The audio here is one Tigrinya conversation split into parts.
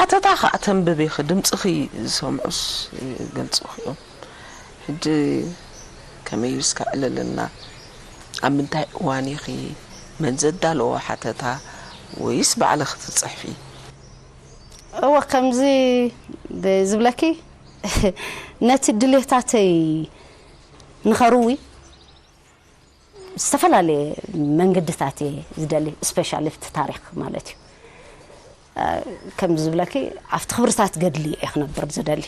ሓተታ ከዓ ተንብብ ኢኺ፣ ድምፅኺ ዝሰምዑስ ይገልፁኺ እዮም። ሕጂ ከመይ ኢሉ እስከ ዕልልና፣ ኣብ ምንታይ እዋን ኢኺ መን ዘዳለዎ ሓተታ ወይስ ባዕልኺ ትፅሕፊ? እወ ከምዚ ዝብለኪ ነቲ ድሌታተይ ንኸርዊ ዝተፈላለየ መንገድታት እየ ዝደሊ፣ ስፔሻሊ ኣብቲ ታሪክ ማለት እዩ። ከም ዝብለኪ ኣብቲ ክብርታት ገድሊ እየ ክነብር ዝደሊ።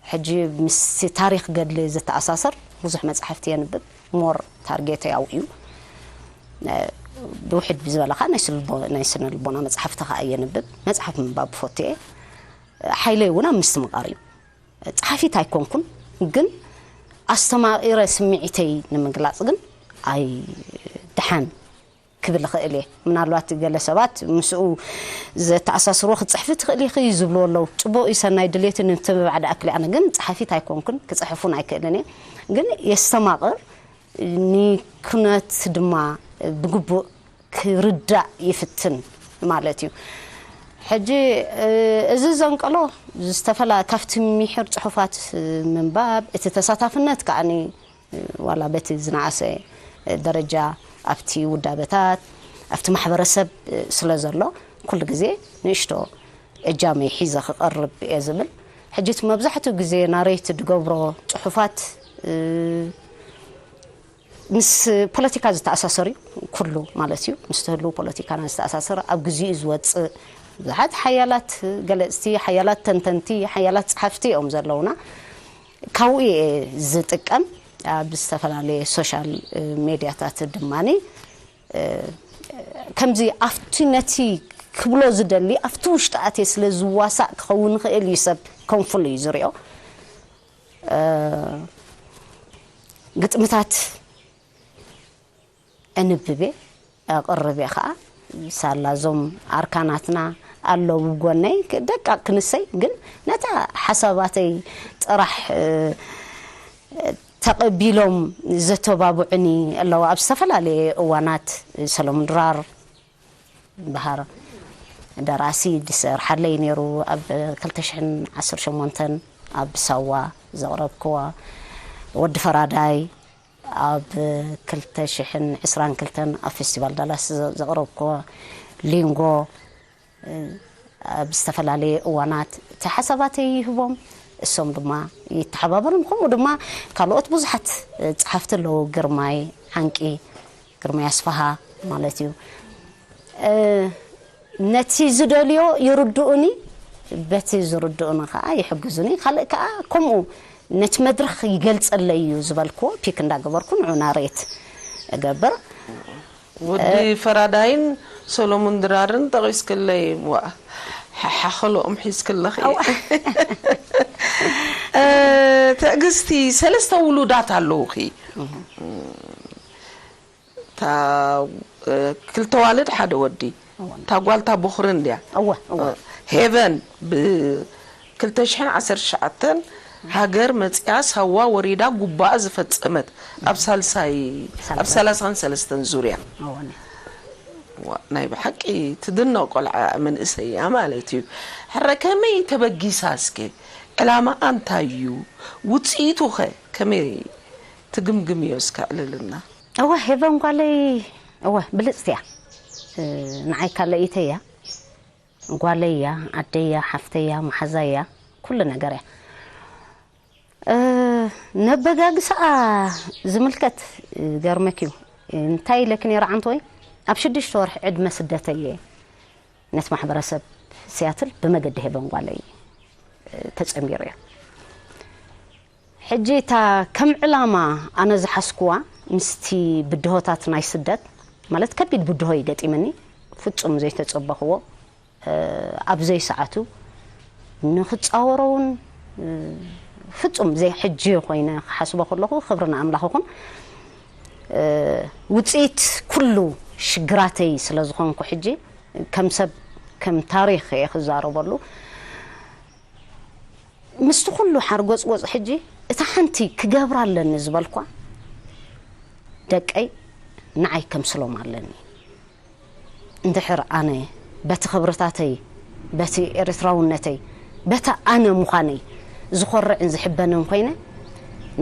ሕጂ ምስ ታሪክ ገድሊ ዝተኣሳሰር ብዙሕ መፅሓፍቲ የንብብ። ሞር ታርጌተይ ኣብኡ እዩ። ብውሕድ ብዝበለ ከዓ ናይ ስነ ልቦና መፅሓፍቲ ከዓ የንብብ። መፅሓፍ ምንባብ ብፎቱ እየ። ሓይለይ እውን ኣብ ምስትምቓር እዩ። ፀሓፊት ኣይኮንኩን፣ ግን ኣስተማቒረ ስምዒተይ ንምግላፅ ግን ኣይ ድሓን ክብል እኽእል እየ። ምናልባት ገለ ሰባት ምስኡ ዘተኣሳስርዎ ክትፅሕፊ ትኽእሊ ኢኺ ዝብልዎ ኣለዉ። ፅቡቕ እዩ፣ ሰናይ ድሌትን ምትብባዕ ደኣ ክልእ። ኣነ ግን ፀሓፊት ኣይኮንኩን፣ ክፅሕፉን ኣይክእልን እየ። ግን የስተማቕር፣ ንኩነት ድማ ብግቡእ ክርዳእ ይፍትን ማለት እዩ። ሕጂ እዚ ዘንቀሎ ዝተፈላ ካብቲ ምሒር ፅሑፋት ምንባብ፣ እቲ ተሳታፍነት ከዓኒ ዋላ በቲ ዝነኣሰ ደረጃ ኣብቲ ውዳበታት ኣብቲ ማሕበረሰብ ስለ ዘሎ ኩሉ ግዜ ንእሽቶ እጃመይ ሒዘ ክቐርብ እየ ዝብል። ሕጂ እቲ መብዛሕትኡ ግዜ ናሬት ዝገብሮ ፅሑፋት ምስ ፖለቲካ ዝተኣሳሰር እዩ ኩሉ ማለት እዩ። ምስ ትህልው ፖለቲካና ዝተኣሳሰር ኣብ ግዚኡ ዝወፅእ ብዙሓት ሓያላት ገለፅቲ፣ ሓያላት ተንተንቲ፣ ሓያላት ፀሓፍቲ እዮም ዘለውና። ካብኡ እየ ዝጥቀም። ኣብ ዝተፈላለየ ሶሻል ሜድያታት ድማ ከምዚ ኣብቲ ነቲ ክብሎ ዝደሊ ኣብቲ ውሽጢ ኣትየ ስለ ዝዋሳእ ክኸውን ይኽእል እዩ። ሰብ ኮንፉል እዩ ዝሪኦ። ግጥምታት ኣንብብ እየ፣ ኣቕርብ እየ ከዓ። ሳላ እዞም ኣርካናትና ኣለዉ ጎነይ፣ ደቃቕ ክንሰይ፣ ግን ነታ ሓሳባተይ ጥራሕ ተቐቢሎም ዘተባብዑኒ ኣለዉ። ኣብ ዝተፈላለየ እዋናት ሰሎሙን ድራር በሃር ደራሲ ዝሰርሓለይ ነይሩ። ኣብ ክልተ ሽሕን ዓሰርተ ሸሞንተን ኣብ ሳዋ ዘቕረብክዋ፣ ወዲ ፈራዳይ ኣብ ክልተ ሽሕን ዕስራን ክልተን ኣብ ፌስቲቫል ዳላስ ዘቕረብክዋ፣ ሊንጎ ኣብ ዝተፈላለየ እዋናት እቲ ሓሳባተይ ይህቦም፣ እሶም ድማ ይተሓባበሩን። ከምኡ ድማ ካልኦት ብዙሓት ጸሓፍቲ ኣለዉ፣ ግርማይ ዓንቂ፣ ግርማይ ኣስፍሃ ማለት እዩ። ነቲ ዝደልዮ ይርድኡኒ፣ በቲ ዝርድኡኒ ከዓ ይሕግዙኒ። ካልእ ከዓ ከምኡ ነቲ መድረኽ ይገልጸለይ እዩ ዝበልክዎ ፒክ እንዳገበርኩ ንዑ ናሬት እገብር። ወዲ ፈራዳይን ሰሎሙን ድራርን ጠቒስክለይ፣ ዋ፣ ሓኸለኦም ሒዝክለኺ። ትዕግስቲ፣ ሰለስተ ውሉዳት ኣለውኺ። እታ ክልተ ዋልድ ሓደ ወዲ። እታ ጓልታ ቦኽሪ እንድያ። ሄቨን ብ ክልተ ሽሕን ዓሰርተ ትሽዓተን ሃገር መጺኣ ሳዋ ወሪዳ ጉባኣ ዝፈጸመት ኣብ ሳልሳይ፣ ኣብ ሰላሳን ሰለስተን ዙርያ። ናይ ብሓቂ ትድነቕ ቆልዓ መንእሰይ እያ ማለት እዩ። ሕረ ከመይ ተበጊሳ እስከ? ዕላማኣ እንታይ እዩ? ውጽኢቱኸ ከመይ ትግምግምዮ እስከ ዕልልና? እወ ሄቨን ጓለይ እወ ብልጽቲ እያ። ንዓይ ካለኢተይ እያ። ጓለይ እያ፣ ዓደይ እያ፣ ሓፍተይ እያ፣ መሓዛይ እያ፣ ኩሉ ነገር እያ። ነበጋግሳኣ ዝምልከት ገርመክ እዩ። እንታይ ኢለክ ነይረ ዓንተወይ? ኣብ ሽዱሽተ ወርሒ ዕድመ ስደተይ እየ ነቲ ማሕበረሰብ ሲያትል ብመገዲ ሄቨን ጓለይ ተጸንቢሩ እየ። ሕጂ እታ ከም ዕላማ ኣነ ዝሓዝኩዋ ምስቲ ብድሆታት ናይ ስደት ማለት ከቢድ ብድሆ እዩ ገጢመኒ፣ ፍጹም ዘይተጸበኽዎ፣ ኣብ ዘይሰዓቱ ንኽጻወሮ እውን ፍጹም ዘይ ሕጂ ኮይነ ክሓስቦ ከለኹ ክብሪ ንኣምላኽ ይኹን። ውጽኢት ኩሉ ሽግራተይ ስለ ዝኾንኩ ሕጂ ከም ሰብ ከም ታሪኽ እየ ክዛረበሉ። ምስቲ ኩሉ ሓርጎጽጎጽ ሕጂ እታ ሓንቲ ክገብራ ኣለኒ ዝበልኳ ደቀይ ንዓይ ከምስሎም ኣለኒ። እንድሕር ኣነ በቲ ክብርታተይ በቲ ኤርትራውነተይ፣ በታ ኣነ ምዃነይ ዝኾርዕን ዝሕበንን ኮይነ፣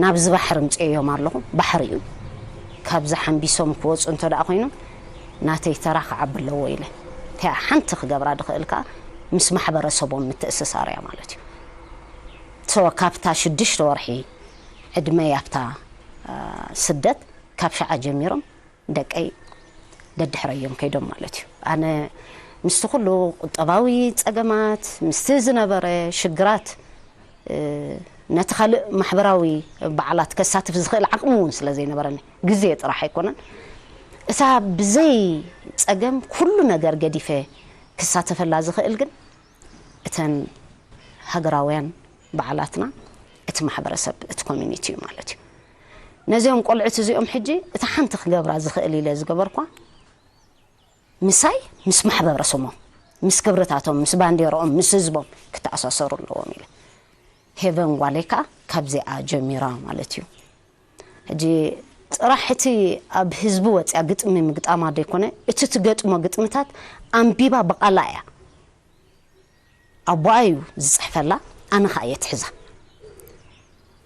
ናብዚ ባሕሪ ምፅኤዮም ኣለኹ። ባሕሪ እዩ። ካብዚ ሓምቢሶም ክወፁ እንተ ደኣ ኮይኖም፣ ናተይ ተራ ክዓቢ ኣለዎ ኢለ። እቲኣ ሓንቲ ክገብራ ድኽእል ከኣ ምስ ማሕበረሰቦም ምትእስሳር እያ ማለት እዩ። ሶ፣ ካብታ ሽዱሽተ ወርሒ ዕድመይ ኣብታ፣ አ፣ ስደት፣ ካብ ሸዓ ጀሚሮም ደቀይ ደድሕረዮም ከይዶም ማለት እዩ። ኣነ ምስቲ ኩሉ ቁጠባዊ ጸገማት፣ ምስቲ ዝነበረ ሽግራት፣ እ፣ ነቲ ካልእ ማሕበራዊ በዓላት ከሳትፍ ዝኽእል ዓቕሚ እውን ስለ ዘይነበረኒ፣ ግዜ ጥራሕ ኣይኮነን። እታ ብዘይ ጸገም ኩሉ ነገር ገዲፈ ክሳተፈላ ዝኽእል ግን እተን ሃገራውያን በዓላትና፣ እቲ ማሕበረሰብ፣ እቲ ኮሚኒቲ እዩ ማለት እዩ። ነዚኦም ቆልዑት እዚኦም ሕጂ እታ ሓንቲ ክገብራ ዝኽእል ኢለ ዝገበርኳ፣ ምሳይ፣ ምስ ማሕበረሰቦም፣ ምስ ክብርታቶም፣ ምስ ባንዴራኦም፣ ምስ ህዝቦም ክተኣሳሰሩ ኣለዎም ኢለ። ሄቨን ጓለይ ከኣ ካብዚኣ ጀሚራ ማለት እዩ። ሕጂ ጥራሕ እቲ ኣብ ህዝቢ ወፅያ ግጥሚ ምግጣማ ዘይኮነ፣ እቲ ትገጥሞ ግጥምታት ኣንቢባ ብቓላ እያ። ኣቦኣ እዩ ዝፅሕፈላ፣ ኣነ ኸኣ እየ ትሕዛ።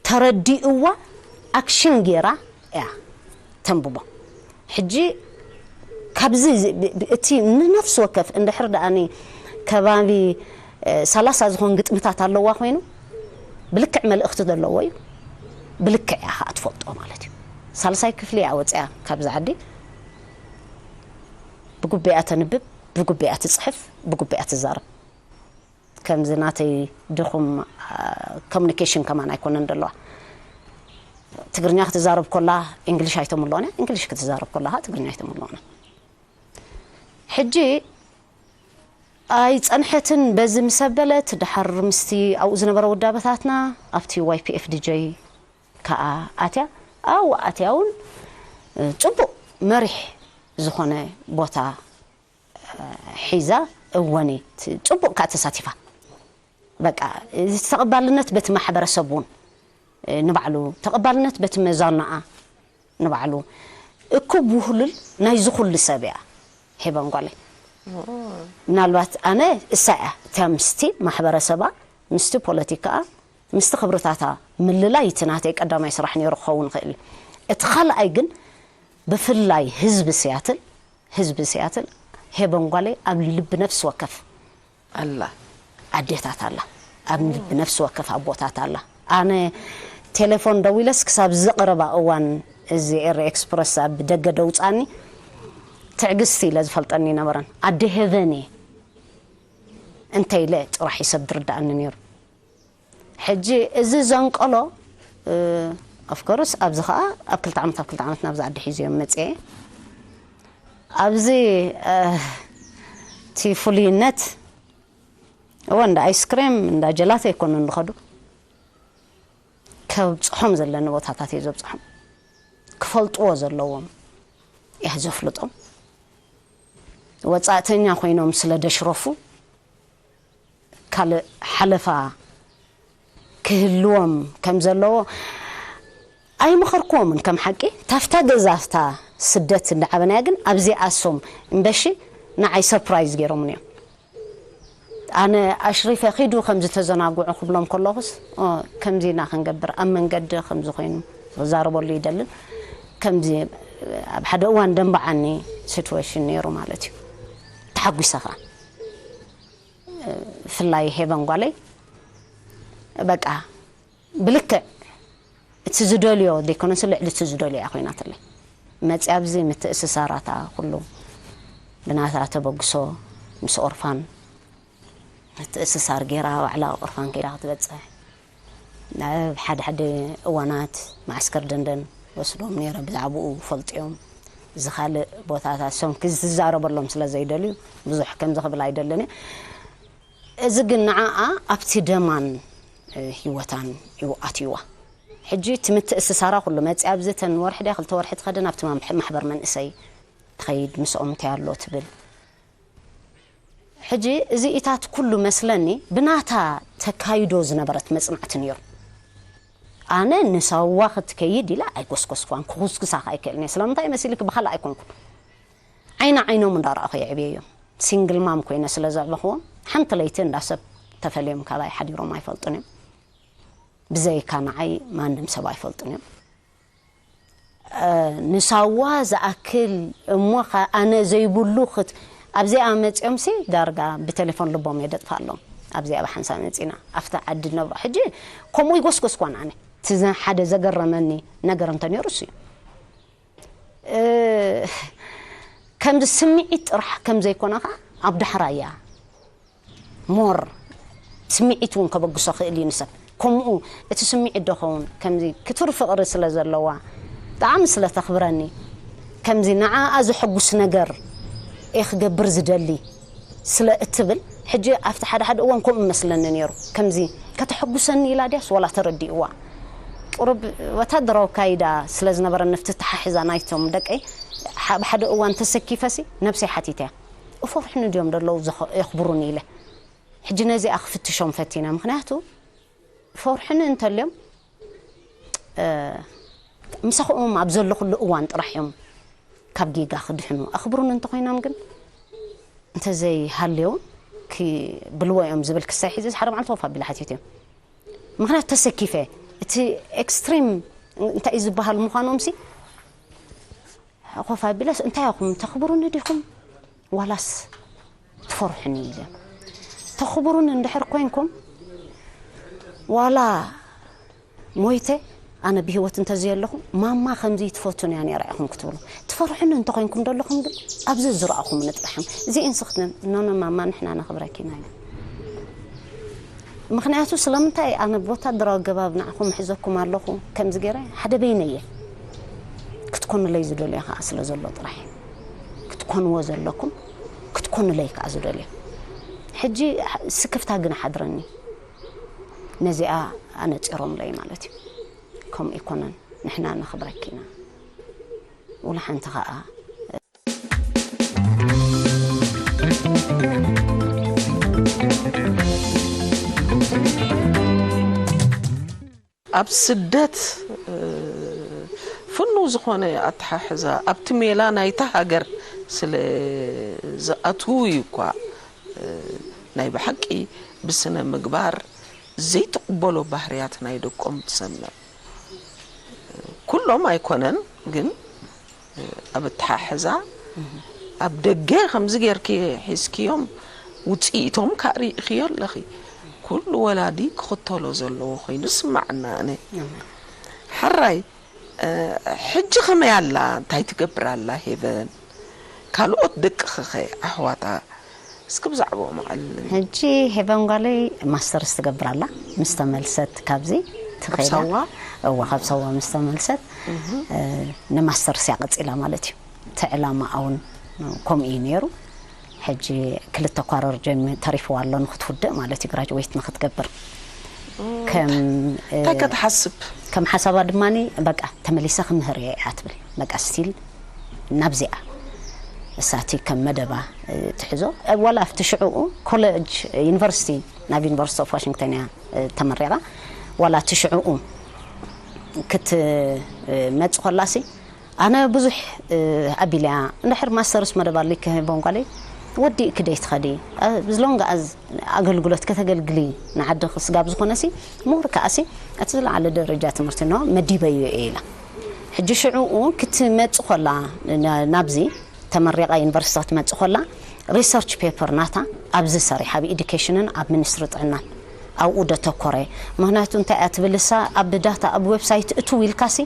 ተረዲእዋ፣ ኣክሽን ጌራ እያ ተንብቦ። ሕጂ ካብዚ ዝ-፣ ብ-፣ ብ-፣ እቲ ንነፍሲ ወከፍ እንድሕር ደኣኒ ከባቢ፣ እ፣ ሰላሳ ዝኾን ግጥምታት ኣለዋ ኮይኑ፣ ብልክዕ መልእኽቲ ዘለዎ እዩ። ብልክዕ እያ ኸኣ ትፈልጦ ማለት እዩ። ሳልሳይ ክፍሊ እያ ወፅያ ካብዚ ዓዲ። ብጉቢኣ ተንብብ፣ ብጉቢኣ ትፅሕፍ፣ ብጉቢኣ ትዛረብ። ከምዚ ናተይ ድኹም፣ አ፣ ኮሙኒኬሽን ከማን ኣይኮነን ዘለዋ። ትግርኛ ክትዛረብ ኮላ እንግሊሽ ኣይተምልኦን እያ፣ እንግሊሽ ክትዛረብ ኮላ ኸኣ ትግርኛ ኣይተምልኦን እያ። ሕጂ ኣይጸንሐትን፣ በዚ ምስ ኣበለት፣ ድሓር ምስቲ ኣብኡ ዝነበረ ውዳበታትና ኣብቲ ዋይ ፒ ኤፍ ዲ ጀይ ከኣ ኣትያ፣ ኣብኡ ኣትያ እውን፣ እ፣ ጽቡቕ መሪሕ ዝኾነ ቦታ ሒዛ፣ እወኒ፣ ት-፣ ጽቡቕ ከኣ ተሳቲፋ። በቃ፣ እዚ ተቐባልነት በቲ ማሕበረሰብ እውን፣ እ፣ ንባዕሉ፣ ተቐባልነት በቲ መዛናኣ ንባዕሉ፣ እኩብ ውህሉል ናይዚ ኩሉ ሰብ እያ ሄበን ጓለይ። ምናልባት ኣነ እሳ እያ እታ ምስቲ ማሕበረሰባ፣ ምስቲ ፖለቲካኣ፣ ምስቲ ክብርታታ ምልላይ እቲ ናተይ ቀዳማይ ስራሕ ነይሩ ክኸውን ይኽእል እዩ። እቲ ካልኣይ ግን ብፍላይ ህዝቢ ሲያትል፣ ህዝቢ ሲያትል ሄበን ጓለይ ኣብ ልቢ ነፍሲ ወከፍ ኣላ። ኣዴታት ኣላ፣ ኣብ ልቢ ነፍሲ ወከፍ ኣቦታት ኣላ። ኣነ ቴሌፎን ደዊለስ ክሳብ ዝቐረባ እዋን እዚ ኤሪ ኤክስፕረስ ኣብ ደገ ደውጻኒ ትዕግስቲ ኢለ ዝፈልጠኒ ይነበረን። ኣደ ሄቨን እየ እንተ ኢለ ጥራሕ እዩ ሰብ ዝርድኣኒ ነይሩ። ሕጂ እዚ ዘንቀሎ፣ እ፣ ኦፍኮርስ ኣብዚ ኸኣ ኣብ ክልተ ዓመት፣ ኣብ ክልተ ዓመት ናብዚ ዓዲ ሒዝዮም መጽኤ። ኣብዚ፣ እ፣ እቲ ፍሉይነት፣ እወ፣ እንዳ ኣይስክሬም፣ እንዳ ጀላተ ኣይኮኑን ዝኸዱ። ከብጽሖም ዘለኒ ቦታታት እየ ዘብጽሖም። ክፈልጥዎ ዘለዎም እያ ዘፍልጦም። ወጻእተኛ ኮይኖም ስለ ደሽረፉ፣ ካልእ ሓለፋ ክህልዎም ከም ዘለዎ ኣይመኸርክዎምን። ከም ሓቂ፣ ታፍታ ገዛፍታ ስደት እንዳዓበናያ ግን፣ ኣብዚኣ ኣሶም እምበሺ ንዓይ ሰርፕራይዝ ገይሮምኒ እዮም። ኣነ ኣሽሪፈ ኪዱ ከም ዝተዘናግዑ ክብሎም ከለኹስ፣ ኦ፣ ከምዚ ኢና ክንገብር፣ ኣብ መንገዲ ከምዚ ኮይኑ ክዛረበሉ ይደልን፣ ከምዚ ኣብ ሓደ እዋን ደንበዓኒ ሲትዌሽን ነይሩ ማለት እዩ። ተሓጒሰ ኸኣ፣ ብፍላይ ሄቨን ጓለይ፣ በቃ፣ ብልክዕ እቲ ዝደልዮ ዘይኮነስ ልዕሊ እቲ ዝደልዮ እያ ኮይናትለይ። መፅያ ኣብዚ ምትእስሳራታ ኩሉ ብናታ ተበግሶ ምስ ኦርፋን ምትእስሳር ገይራ ባዕላ ኦርፋን ከይዳ ክትበፅሕ፣ ኣብ ሓደ ሓደ እዋናት ማዕስከር ደንደን ወስዶም ነይረ። ብዛዕባኡ ፈልጥዮም፣ እዚ ካልእ ቦታታት ሶም ክዝዛረበሎም ስለ ዘይደልዩ ብዙሕ ከምዚ ክብል ኣይደልን እየ። እዚ ግን ንዓኣ ኣብቲ ደማን፣ እ፣ ህይወታን እዩ ኣትይዋ። ሕጂ እቲ ምትእስሳራ ኩሉ መፂኣ ኣብዚ ተን ወርሒ ድያ ክልተ ወርሒ ትኸድን ኣብቲ ማም-፣ ማሕበር መንእሰይ ትኸይድ፣ ምስኦም እንታይ ኣሎ ትብል። ሕጂ እዚ ኢታት ኩሉ መስለኒ ብናታ ተካይዶ ዝነበረት መጽናዕቲ ነይሩ። ኣነ ንሳዋ ክትከይድ ኢለ ኣይጎስጎስኳን፣ ክኹስኩሳ ከኣ ኣይክእልን እየ። ስለምንታይ መሲልኪ ብኻልእ ኣይኮንኩን። ዓይኒ ዓይኖም እንዳረኣኹ የዕብየዮም። ሲንግል ማም ኮይነ ስለ ዘዕበኽዎም፣ ሓንቲ ለይቲ እንዳ ሰብ ተፈልዮም ካባይ ሓዲሮም ኣይፈልጡን እዮም። ብዘይካ ንዓይ ማንም ሰብ ኣይፈልጡን እዮም። እ፣ ንሳዋ ዝኣክል እሞ ኸ-፣ ኣነ ዘይብሉ ክት-፣ ኣብዚኣ መጺኦምሲ ዳርጋ ብቴሌፎን ልቦም እየ ደጥፋሎም። ኣብዚኣ ብሓንሳብ መጺና ኣብታ ዓዲ ነብሮ። ሕጂ ከምኡ ይጎስጎስኳን ኣነ። እቲ ዘ-፣ ሓደ ዘገረመኒ ነገር እንተ ነይሩ እሱ እዩ። እ፣ ከምዚ ስምዒት ጥራሕ ከም ዘይኮነ ኸኣ ኣብ ዳሕራያ ሞር ስምዒት እውን ከበግሶ ክእል እዩ ንሰብ። ከምኡ እቲ ስምዒት ዶ ኸውን ከምዚ ክቱር ፍቕሪ ስለ ዘለዋ ብጣዕሚ ስለ ተኽብረኒ ከምዚ ንዓኣ ዘሐጉስ ነገር እየ ክገብር ዝደሊ ስለ እትብል ሕጂ ኣብቲ ሓደ ሓደ እዋን ከምኡ መስለኒ ነይሩ። ከምዚ ከተሐጉሰኒ ኢላ ድያስ ወላ ተረዲእዋ? ቁሩብ ወታደራዊ ካይዳ ስለ ዝነበረ ንፍቲ ተሓሒዛ ናይቶም ደቀይ ብ ሓደ እዋን ተሰኪፈሲ ነብሰይ ሓቲተያ። እፈርሑኒ ድዮም ደለዉ ዘኸ-፣ የኽብሩኒ ኢለ። ሕጂ ነዚኣ ክፍትሾም ፈቲነ። ምኽንያቱ ፈርሑኒ እንተልዮም፣ እ፣ ምሳኹኦም ኣብ ዘለኹሉ እዋን ጥራሕ እዮም ካብ ጌጋ ክድሕኑ። ኣኽብሩኒ እንተኾይኖም ግን፣ እንተዘይሃልዮም ክብልዎ እዮም ዝብል ክሳይ ሒዘ ሓደ መዓልቲ ኮፍ ኣቢለ ሓቲተዮም። ምኽንያቱ ተሰኪፈ። እቲ ኤክስትሪም እንታይ እዩ ዝበሃል ምዃኖምሲ ኮፍ ኣቢለስ፣ "እንታይ ኢኹም፣ ተኽብሩኒ ዲኹም ዋላስ ትፈርሑኒ?" ኢለ። "ተኽብሩኒ እንድሕር ኮይንኩም፣ ዋላ ሞይተ ኣነ ብህይወት እንተዘየለኹ፣ ማማ ከምዚ ትፈቱን እያ ነይራ ኢኹም ክትብሉ። ትፈርሑኒ እንተኾይንኩም ደለኹም ግን፣ ኣብዚ ዝረኣኹም ንጥራሕም። እዚ ኢንስኽትን፣ ኖ፣ ኖ፣ ማማ፣ ንሕና ነኽብረኪ ኢና" ኢለ። ምኽንያቱ ስለምንታይ ኣነ ብወታደራዊ ኣገባብ ንዓኹም እሕዘኩም ኣለኹ፣ ከምዚ ገይረ ሓደ በይነይ እየ። ክትኮኑለይ ዝደልዮ ከዓ ስለ ዘሎ ጥራሕ እዩ። ክትኮንዎ ዘለኩም፣ ክትኮኑለይ ከዓ ዝደልዮ። ሕጂ ስክፍታ ግን ሓድረኒ። ነዚኣ ኣነጺሮምለይ ማለት እዩ። ከምኡ ኣይኮነን፣ ንሕና ነኽብረኪ ኢና። ውላ ሓንቲ ከዓ ኣብ ስደት፣ እ፣ ፍኑው ዝኾነ ኣተሓሕዛ ኣብቲ ሜላ ናይታ ሃገር ስለ ዝኣትዉ እዩ እኳ፣ እ፣ ናይ ብሓቂ ብስነ ምግባር ዘይትቕበሎ ባህርያት ናይ ደቆም ትሰምዕ። ኩሎም ኣይኮነን ግን፣ ኣብ ኣተሓሕዛ ኣብ ደገ ከምዚ ጌርኪ ሒዝክዮም ውፅኢቶም ካእ ርኢኽዮ ኣለኺ። ኩሉ ወላዲ ክኽተሎ ዘለዎ ኮይኑ ስማዕና ኣነ። ሓራይ፣ እ፣ ሕጂ ከመይ ኣላ? እንታይ ትገብር ኣላ ሄቨን? ካልኦት ደቅኺኸ ኣሕዋታ? እስኪ ብዛዕባኦም ዓልልኒ። ሕጂ ሄቨን ጓለይ ማስተርስ ትገብር ኣላ። ምስ ተመልሰት ካብዚ ኣብ ትኸይዳ። ሳዋ? እዋ፣ ካብ ሳዋ ምስ ተመልሰት፣ እ፣ ንማስተርስ እያ ቀጺላ ማለት እዩ። እቲ ዕላማ እውን ከምኡ እዩ ነይሩ። ሕጂ ክልተ ኳረር ጀሚ-፣ ተሪፍዋ ኣሎ ንክትውድእ ማለት እዩ፣ ግራጅዌት ንክትገብር። ከም፣ እ፣ እንታይ ከ ትሓስብ? ከም ሓሳባ ድማኒ፣ በቃ፣ ተመሊሰ ክምህር እየ እያ ትብል። በቃ፣ ስቲል ናብዚኣ እሳቲ ከም መደባ፣ እ፣ ትሕዞ። እ፣ ዋላ ኣብቲ ሽዕኡ ኮሌጅ፣ ዩኒቨርሲቲ፣ ናብ ዩኒቨርሲቲ ኦፍ ዋሽንግተን እያ፣ እ፣ ተመሪቓ። ዋላ እቲ ሽዕኡ ክትመጽእ ከላሲ፣ ኣነ ብዙሕ፣ እ፣ ኣቢለያ። እንድሕር ማስተርስ መደብ ኣልኪ ሄቨን ጓለይ፣ ወዲእኪ ደይ ትኸዲ? እ፣ ብዝሎንግ ኣዝ ኣገልግሎት ከተገልግሊ ንዓዲ ስጋብ ዝኾነሲ፣ ምሁር ከኣሲ፣ እቲ ዝለዓለ ደረጃ ትምህርቲ ኖ መዲበዮ እየ ኢላ። ሕጂ ሽዕኡ ክትመጽእ ከላ፣ ና-፣ ናብዚ ተመሪቓ ዩኒቨርሲቲ ክትመጽእ ከላ፣ ሪሰርች ፔፐር ናታ ኣብዚ ሰሪሓ፣ ኣብ ኤዱኬሽንን ኣብ ሚኒስትሪ ጥዕናን ኣብኡ ደተኮረ። ምኽንያቱ እንታይ እያ ትብል እሳ፣ ኣብ ዳታ፣ ኣብ ዌብሳይት እትው ኢልካሲ፣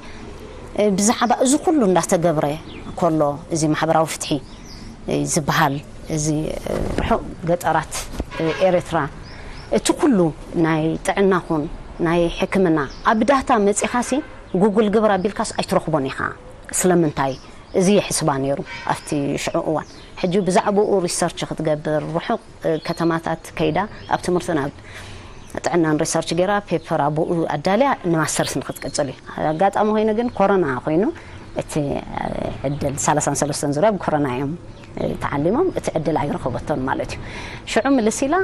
እ፣ ብዛዕባ እዚ ኩሉ እንዳተገብረ ከሎ፣ እዚ ማሕበራዊ ፍትሒ፣ እ፣ ዝበሃል፣ እዚ፣ እ፣ ርሑቕ ገጠራት፣ እ፣ ኤርትራ፣ እቲ ኩሉ ናይ ጥዕና ኹን ናይ ሕክምና ኣብ ዳታ መጺኻሲ፣ ጉግል ግብር ኣቢልካስ ኣይትረኽቦን ኢኻ። ስለምንታይ? እዚ የሕስባ ነይሩ ኣብቲ ሽዑ እዋን። ሕጂ ብዛዕባኡ ሪሰርች ክትገብር፣ ርሑቕ፣ እ፣ ከተማታት ከይዳ ኣብ ትምህርትን ኣብ ጥዕናን ሪሰርች ገይራ፣ ፔፐር ኣብኡ ኣዳልያ ንማስተርስ ንክትቅጽል እዩ። ኣጋጣሚ ኮይኑ ግን ኮሮና ኮይኑ እቲ፣ እ፣ ዕድል፣ ሰላሳን ሰለስተን ዙርያ ብኮሮና እዮም፣ እ፣ ተዓሊሞም፣ እቲ ዕድል ኣይረኸበቶን ማለት እዩ። ሽዑ ምልስ ኢላ፣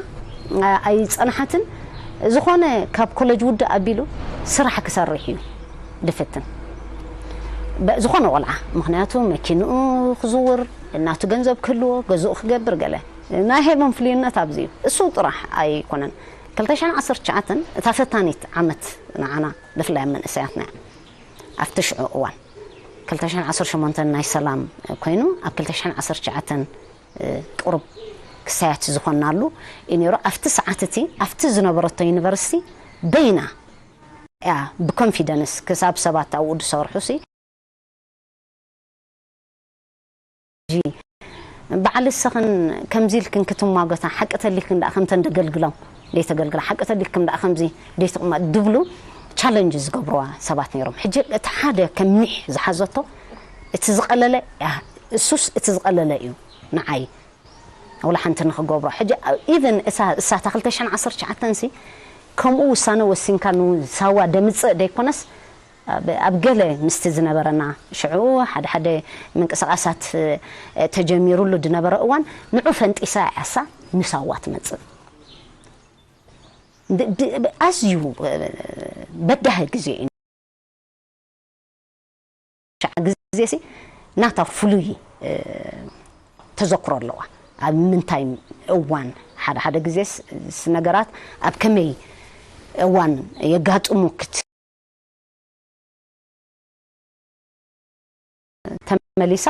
እ፣ ኣይጸንሓትን። ዝኾነ ካብ ኮሌጅ ውድእ ኣቢሉ ስራሕ ክሰርሕ እዩ ድፍትን። በ-፣ ዝኾነ ቆልዓ፣ ምኽንያቱ መኪንኡ ክዝውር፣ እናቱ ገንዘብ ክህልዎ፣ ገዝኡ ክገብር ገለ። ናይ ሄቦም ፍልይነት ኣብዚ እዩ። እሱ ጥራሕ ኣይኮነን። ክልተ ሽሕን ዓሰርተ ትሽዓተን እታ ፈታኒት ዓመት ንዓና፣ ብፍላይ ኣብ መንእሰያትና እያ። ኣብቲ ሽዑ እዋን ክልተ ሽሕን ዓሰርተ ሸሞንተን ናይ ሰላም ኮይኑ፣ ኣብ ክልተ ሽሕን ዓሰርተ ትሽዓተን ቁሩብ ክሳያት ዝኾንናሉ እዩ ነይሩ። ኣብቲ ሰዓት እቲ ኣብቲ ዝነበረቶ ዩኒቨርሲቲ በይና እያ ብኮንፊደንስ ክሳብ ሰባት ኣብኡ ዝሰርሑ ሲ በዓል ንስኽን ከምዚ ኢልክን ክትሟገታ፣ ሓቂ ተሊክን ደኣ ከምተን ደገልግሎም ደይተገልግላ፣ ሓቂ ተሊክም ደኣ ከምዚ ደይትቕማ ድብሉ ቻለንጅ ዝገብርዋ ሰባት ነይሮም። ሕጂ እቲ ሓደ ከም ኒሕ ዝሓዘቶ እቲ ዝቐለለ፣ እሱስ እቲ ዝቐለለ እዩ ንዓይ። ወላ ሓንቲ ንኽገብሮ። ሕጂ ኢቨን እሳ፣ እሳ እታ ክልተ ሽሕን ዓሰርተ ትሽዓተን ሲ ከምኡ ውሳነ ወሲንካ ንሳዋ ደምጽእ ደይኮነስ፣ ኣብ፣ ኣብ ገለ ምስቲ ዝነበረና ሽዑ ሓደ ሓደ ምንቅስቓሳት፣ እ፣ ተጀሚሩሉ ዝነበረ እዋን ንዑ ፈንጢሳ እያ እሳ ንሳዋ ትመጽእ። ድ-፣ ድ-፣ ኣዝዩ፣ እ፣ በዳሂ ግዜ እዩ። ሸዓ ግዜ ሲ ናታ ፍሉይ፣ እ፣ ተዘክሮ ኣለዋ። ኣብ ምንታይ እዋን ሓደ ሓደ ግዜስ ስ-፣ ነገራት ኣብ ከመይ እዋን የጋጥሙ ክት-፣ ተመሊሳ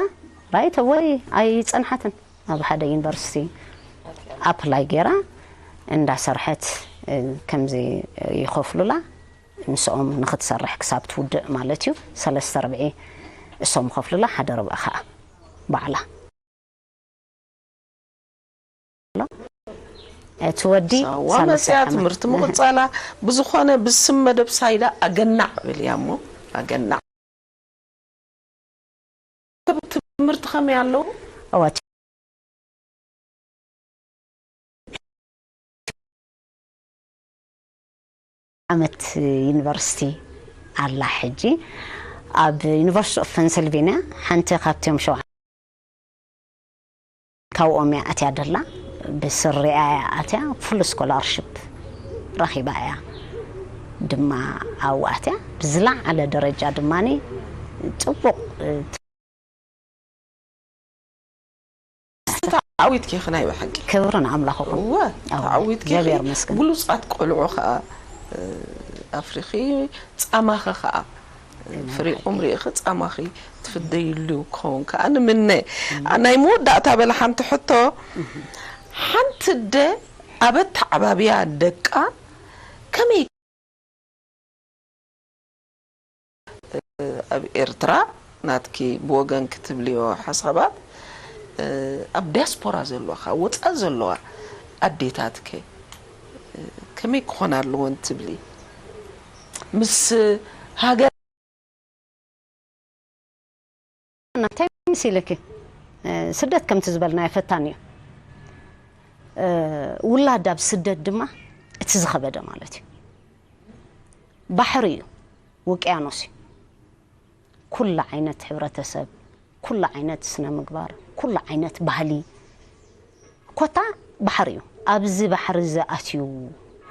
ራይት ወይ ኣይጸንሓትን። ኣብ ሓደ ዩኒቨርሲቲ ኣፕላይ ገይራ እንዳሰርሐት፣ እ፣ ከምዚ ይኸፍሉላ። ምስኦም ንኽትሰርሕ ክሳብ ትውድእ ማለት እዩ። ሰለስተ ርብዒ እሶም ይኸፍሉላ፣ ሓደ ርብዒ ኸኣ ባዕላ። እቲ ወዲ ሳዋ ሳልሳይ መጽያ ዓመት። ትምህርቲ ምቕጻላ፣ ብዝኾነ ብስም መደብ ሳይዳ ኣገናዕ በልያ እሞ፣ ኣገናዕ። ትምህርቲ ከመይ ኣለዉ? እወ፣ ዓመት ዩኒቨርሲቲ ኣላ። ሕጂ ኣብ ዩኒቨርሲቲ ኦፍ ፐንስልቬንያ ሓንቲ ካብቶም ሸውዓ-፣ ካብኦም እያ ኣትያ ደላ። ብስሪኣ እያ ኣትያ፣ ፉል ስኮላርሽፕ ረኺባ እያ ድማ ኣብኡ ኣትያ። ብዝለዓለ ደረጃ ድማ ጽቡቕ፣ እ፣ ተዓዊትኪ ኢኺ ናይ ብሓቂ። ክብሪ ንኣምላኽ ይኹን። እወ፣ ኣዎ፣ ተዓዊትኪ ኢኺ። እግዚኣብሔር ይመስገን። ብሉጻት ቆልዑ ኸኣ፣ እ፣ ኣፍሪኺ፣ ጻማኺ ኸኣ፣ እ፣ ናይ ፍሪቑም ብሓቂ። ርኢኺ ጻማኺ ትፍደይሉ ክኸውን ከኣ ንምነ። እም። ኣ-፣ ናይ መወዳእታ በለ ሓንቲ ሕቶ፣ እም። ሓንቲ ኣደ ኣብ ኣተዓባብያ ደቃ ከመይ ኣብ ኤርትራ ናትኪ ብወገንኪ ትብልዮ ሓሳባት፣ እ፣ ኣብ ዲያስፖራ ዘለዋ፣ ወጻኢ ዘለዋ ኣዴታትከ፣ እ፣ ከመይ ክኾና ኣለወን ትብሊ? ምስ ሃገር እንታይ መሲልኪ? እ፣ ስደት ከምቲ ዝበልናዮ ፈታኒ እዩ። እ፣ ውላድ ኣብ ስደት ድማ እቲ ዝኸበደ ማለት እዩ። ባሕሪ እዩ፣ ውቅያኖስ እዩ። ኩሉ ዓይነት ሕብረተሰብ፣ ኩሉ ዓይነት ስነ ምግባር፣ ኩሉ ዓይነት ባህሊ ኮታ ባሕሪ እዩ። ኣብዚ ባሕሪ እዚ ኣትዩ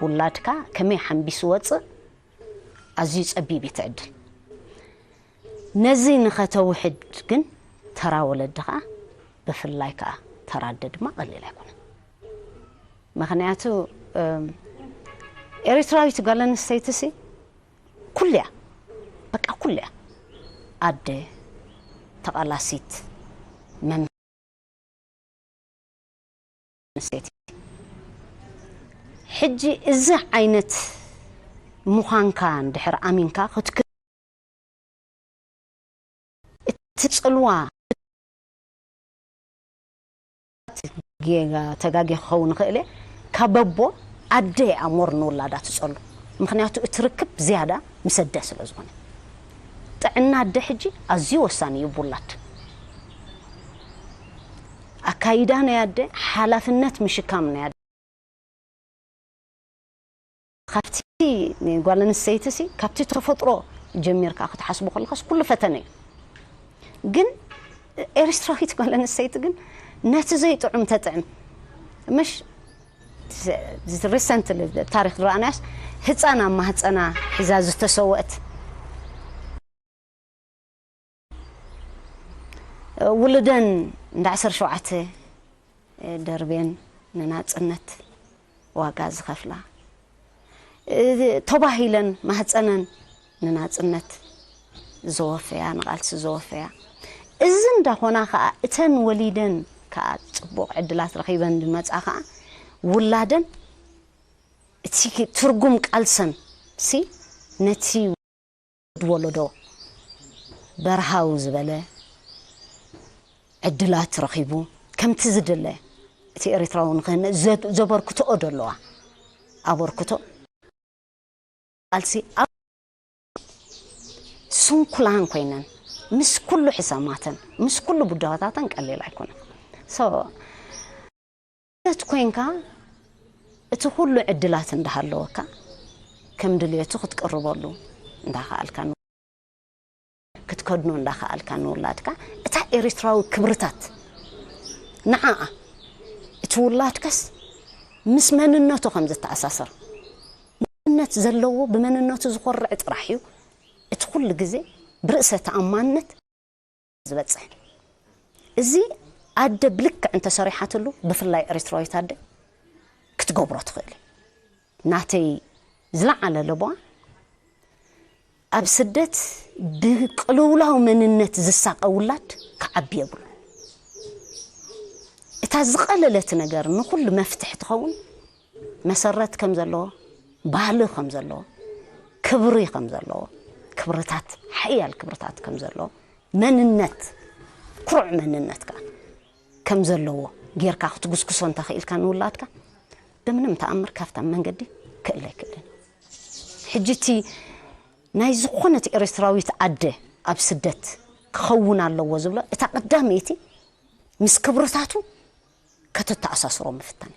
ውላድካ ከመይ ሓንቢሱ ወፅእ ኣዝዩ ጸቢብ እዩ እቲ ዕድል። ነዚ ንኸተውሕድ ግን ተራ ወለዲ ኸኣ ብፍላይ ከኣ ተራ ኣደ ድማ ቀሊል ኣይኮነን። ምኽንያቱ፣ እም፣ ኤርትራዊት ጓል ኣንስተይቲ ሲ ኩሉ እያ፣ በቃ ኩሉ እያ። ኣደ፣ ተቓላሲት፣ መም-፣ ኣንስተይቲ። ሕጂ እዚ ዓይነት ምዃንካ እንድሕር ኣሚንካ ክትክ-፣ እቲ ጽልዋ ጌጋ ተጋጌ ክኸውን ይኽእል እየ። ካብ ኣቦ ኣደ እያ ሞር ንውላዳ ትጸሉ። ምኽንያቱ እቲ ርክብ ዝያዳ ምስ ኣደ ስለ ዝኾነ። ጥዕና ኣደ ሕጂ ኣዝዩ ወሳኒ እዩ ብውላድ። ኣካይዳ ናይ ኣደ፣ ሓላፍነት ምሽካም ናይ ኣደ። ካብቲ ጓል ኣንስተይቲ ሲ፣ ካብቲ ተፈጥሮ ጀሚርካ ክትሓስቦ ከለኻስ ኩሉ ፈተነ እዩ። ግን ኤርትራዊት ጓል ኣንስተይቲ ግን ነቲ ዘይጥዑም ተጥዕም። ምሽ ሪሰንትሊ ታሪኽ ዝረኣናዮስ ህፃን ኣብ ማህፀና ሒዛ ዝተሰወአት ውሉደን እንዳ ዓሰርተ ሸውዓተ ደርቤን ንናጽነት ዋጋ ዝኸፍላ፣ ተባሂለን ማህጸነን ንናጽነት ዘወፈያ፣ ንቓልሲ ዘወፈያ። እዚ እንዳኾና ከኣ እተን ወሊደን ከኣ ጽቡቕ ዕድላት ረኺበን ዝመጻ ከኣ ውላደን እቲ ትርጉም ቃልሰን ሲ ነቲ ወለዶ በርሃው ዝበለ ዕድላት ረኺቡ ከምቲ ዝድለ እቲ ኤርትራዊ ንኽህነጽ ዘ-፣ ዘበርክትኦ ደለዋ ኣበርክቶ ቃልሲ ኣብ ስንኩላን ኮይነን ምስ ኩሉ ሕሰማተን ምስ ኩሉ ብድሆታተን ቀሊል ኣይኮነን። So ስደት ኮይንካ እቲ ኩሉ ዕድላት እንዳሃለወካ ከም ድልየቱ ክትቅርበሉ እንዳኸኣልካ ን-፣ ክትከድኖ እንዳኸኣልካ ንውላድካ እታ ኤርትራዊ ክብርታት ንዓኣ እቲ ውላድካስ ምስ መንነቱ ከም ዝተኣሳሰር መንነት ዘለዎ ብመንነቱ ዝኾርዕ ጥራሕ እዩ እቲ ኩሉ ግዜ ብርእሰ ተኣማንነት ዝበጽሕ። እዚ ኣደ ብልክዕ እንተሰሪሓትሉ ብፍላይ ኤርትራዊት ኣደ ክትገብሮ ትኽእል። ናተይ ዝለዓለ ለበዋ ኣብ ስደት ብቅልውላው መንነት ዝሳቀ ውላድ ክዓቢ የብሉ። እታ ዝቐለለት ነገር ንኹሉ መፍትሕ ትኸውን መሰረት ከም ዘለዎ፣ ባህሊ ከም ዘለዎ፣ ክብሪ ከም ዘለዎ፣ ክብርታት፣ ሓያል ክብርታት ከም ዘለዎ፣ መንነት፣ ኩሩዕ መንነት ከኣ ከም ዘለዎ ጌርካ ክትጉስጉሶ እንተኽኢልካ ንውላድካ፣ ብምንም ተኣምር ካብታ መንገዲ ክእለ ኣይክእልን። ሕጂ እቲ ናይ ዝኾነት ኤርትራዊት ኣደ ኣብ ስደት ክኸውን ኣለዎ ዝብሎ፣ እታ ቀዳመይቲ ምስ ክብርታቱ ከተተኣሳስሮ ምፍታን።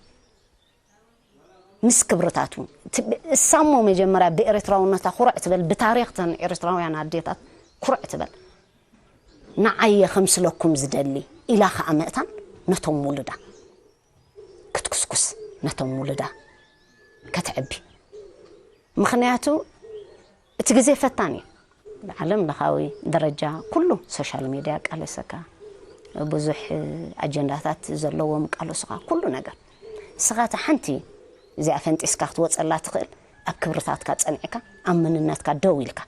ምስ ክብርታቱ። እቲ ብ-፣ እሳሞ መጀመርያ ብኤርትራውነታ ኩርዕ ትበል፣ ብታሪኽተን ኤርትራውያን ኣዴታት ኩርዕ ትበል። ንዓየ ከምስለኩም ዝደሊ ኢላ ከኣ ምእታን ነቶም ውሉዳ ክትኩስኩስ፣ ነቶም ውሉዳ ከተዕቢ። ምኽንያቱ እቲ ግዜ ፈታን እዩ። ዓለም ለኻዊ ደረጃ ኩሉ ሶሻል ሚድያ ቃለሰካ፣ ብዙሕ ኣጀንዳታት ዘለዎም ቃለሱኻ ኩሉ ነገር። ንስኻ እታ ሓንቲ እዚኣ ፈንጢስካ ክትወጸላ ትኽእል ኣብ ክብርታትካ ጸኒዕካ፣ ኣብ መንነትካ ደው ኢልካ፣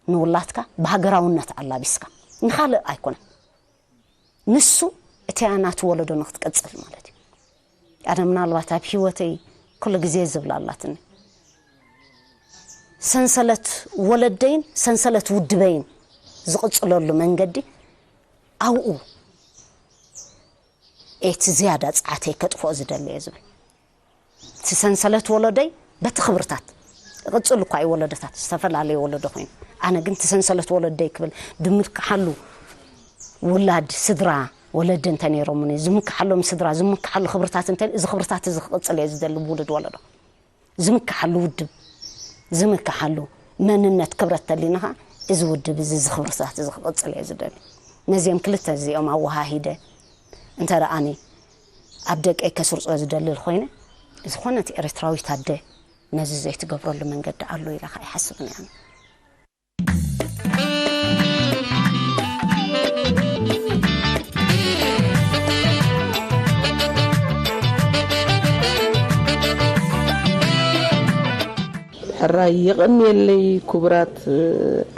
ንውላትካ ብሃገራውነት ኣላቢስካ፣ ንኻልእ ኣይኮነን። ንሱ እቲያ ናቱ ወለዶ ንክትቀጽል ማለት እዩ። ኣነ ምናልባት ኣብ ህይወተይ ኩሉ ግዜ ዝብላ ኣላትኒ። ሰንሰለት ወለደይን ሰንሰለት ውድበይን ዝቕጽለሉ መንገዲ ኣብኡ እቲ ዝያዳ ጸዓተይ ከጥፍኦ ዝደሊ እየ ዝብል። እቲ ሰንሰለት ወለደይ በቲ ክብርታት፣ ይቕጽል እኳ እዩ ወለዶታት፣ ዝተፈላለየ ወለዶ ኮይኑ። ኣነ ግን እቲ ሰንሰለት ወለደይ ክብል ድምክሓሉ ውላድ ስድራ ወለዲ እንተ ነይሮምኒ፣ ዝምክሓሎም ስድራ፣ ዝምክሓሉ ክብርታት እንተ፣ እዚ ክብርታት እዚ ክቕጽል እየ ዝደሊ ብውሉድ ወለዶ። ዝምክሓሉ ውድብ፣ ዝምክሓሉ መንነት ክብረት ተሊና ኸዓ፣ እዚ ውድብ እዚ፣ እዚ ክብርታት እዚ ክቕጽል እየ ዝደሊ። ነዚኦም ክልተ እዚኦም ኣወሃሂደ እንተ ደኣኒ ኣብ ደቀይ ከስርጾ ዝደሊ ኮይነ፣ ዝኾነት ኤርትራዊት ኣደ ነዚ ዘይትገብረሉ መንገዲ ኣሎ ኢለ ኸዓ ኣይሓስብን እየ ኣነ። ሕራይ የቐንየለይ ክቡራት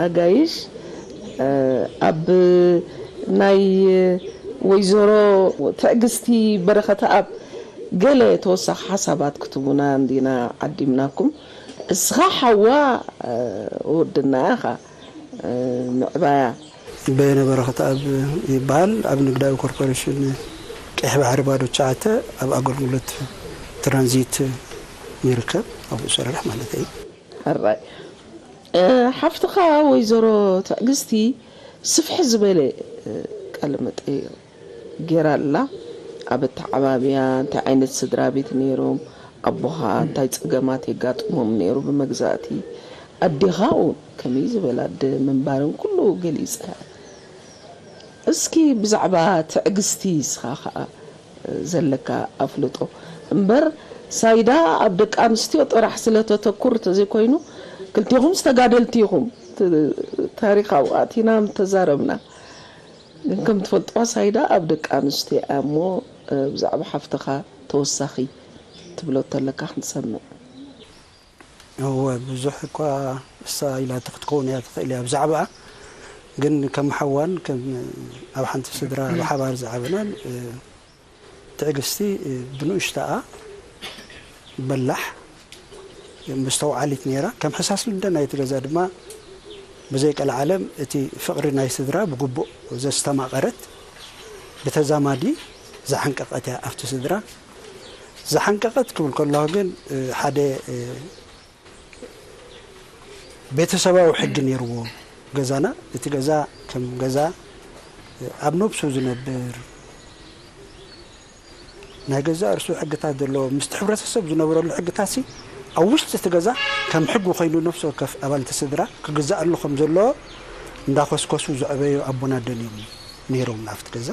ኣጋይሽ። ኣብ ናይ ወይዘሮ ትዕግስቲ በረኸተኣብ ገለ ተወሳኺ ሓሳባት ክትቡና እንዲና ዓዲምናኩም። እስኻ ሓዋ ወድና ኢኻ፣ ምዕባያ። በየነ በረኸተኣብ ይበሃል። ኣብ ንግዳዊ ኮርፖሬሽን ቀይሕ ባሕሪ ባዶ ትሽዓተ ኣብ ኣገልግሎት ትራንዚት ይርከብ፣ ኣብኡ ይሰርሕ ማለት እዩ። ሕራይ። ሓፍትኻ ወይዘሮ ትዕግስቲ ስፍሕ ዝበለ ቃለ መጠይቕ ገይራ ኣላ። ኣብ ኣተዓባብያ፣ እንታይ ዓይነት ስድራ ቤት ነይሮም፣ ኣቦኻ እንታይ ጸገማት የጋጥሞም ነይሩ ብመግዛእቲ፣ ኣዴኻ እውን ከመይ ዝበለ ኣደ ምንባረን ኩሉ ገሊጻ። እስኪ ብዛዕባ ትዕግስቲ እስኻ ኸኣ ዘለካ ኣፍልጦ። እምበር ሳይዳ ኣብ ደቂ ኣንስትዮ ጥራሕ ስለ ተተኩር ተዘይኮይኑ፣ ክልቴኹምስ ተጋደልቲ ኢኹም። ት-፣ ታሪኽ ኣብኡ ኣቲና ምተዛረብና። ግን ከም ትፈልጥዋ ሳይዳ ኣብ ደቂ ኣንስትዮ እያ እሞ፣ ብዛዕባ ሓፍትኻ ተወሳኺ ትብሎ ተለካ ክንሰምዕ። እወ፣ ብዙሕ እኳ እሳ ኢላቶ ክትከውን እያ ትኽእል እያ ብዛዕባኣ። ግን ከም ሓዋን፣ ከም ኣብ ሓንቲ ስድራ ብሓባር ዝዓበናን፣ እ፣ ትዕግስቲ፣ እ፣ ብንኡሽታኣ በላሕ፣ መስተውዓሊት ነይራ። ከም ሕሳስ ልደ ናይቲ ገዛ ድማ ብዘይ ቀልዓለም እቲ ፍቕሪ ናይ ስድራ ብግቡእ ዘስተማቐረት፣ ብተዛማዲ ዝሓንቀቐት እያ ኣብቲ ስድራ። ዝሓንቀቐት ክብል ከለኹ ግን፣ እ፣ ሓደ፣ እ፣ ቤተሰባዊ ሕጊ ነይርዎ ገዛና። እቲ ገዛ ከም ገዛ፣ እ፣ ኣብ ነብሱ ዝነብር፣ ናይ ገዛእ ርእሱ ሕግታት ዘለዎ፣ ምስቲ ሕብረተሰብ ዝነበረሉ ሕግታትሲ ኣብ ውሽጢ እቲ ገዛ ከም ሕጊ ኮይኑ ነፍሲ ወከፍ ኣባልቲ ስድራ ክግዛኣሉ ከም ዘለዎ እንዳኾስኮሱ ዘዕበዩ ኣቦና ኣደን እዮም ነይሮም ናብቲ ገዛ።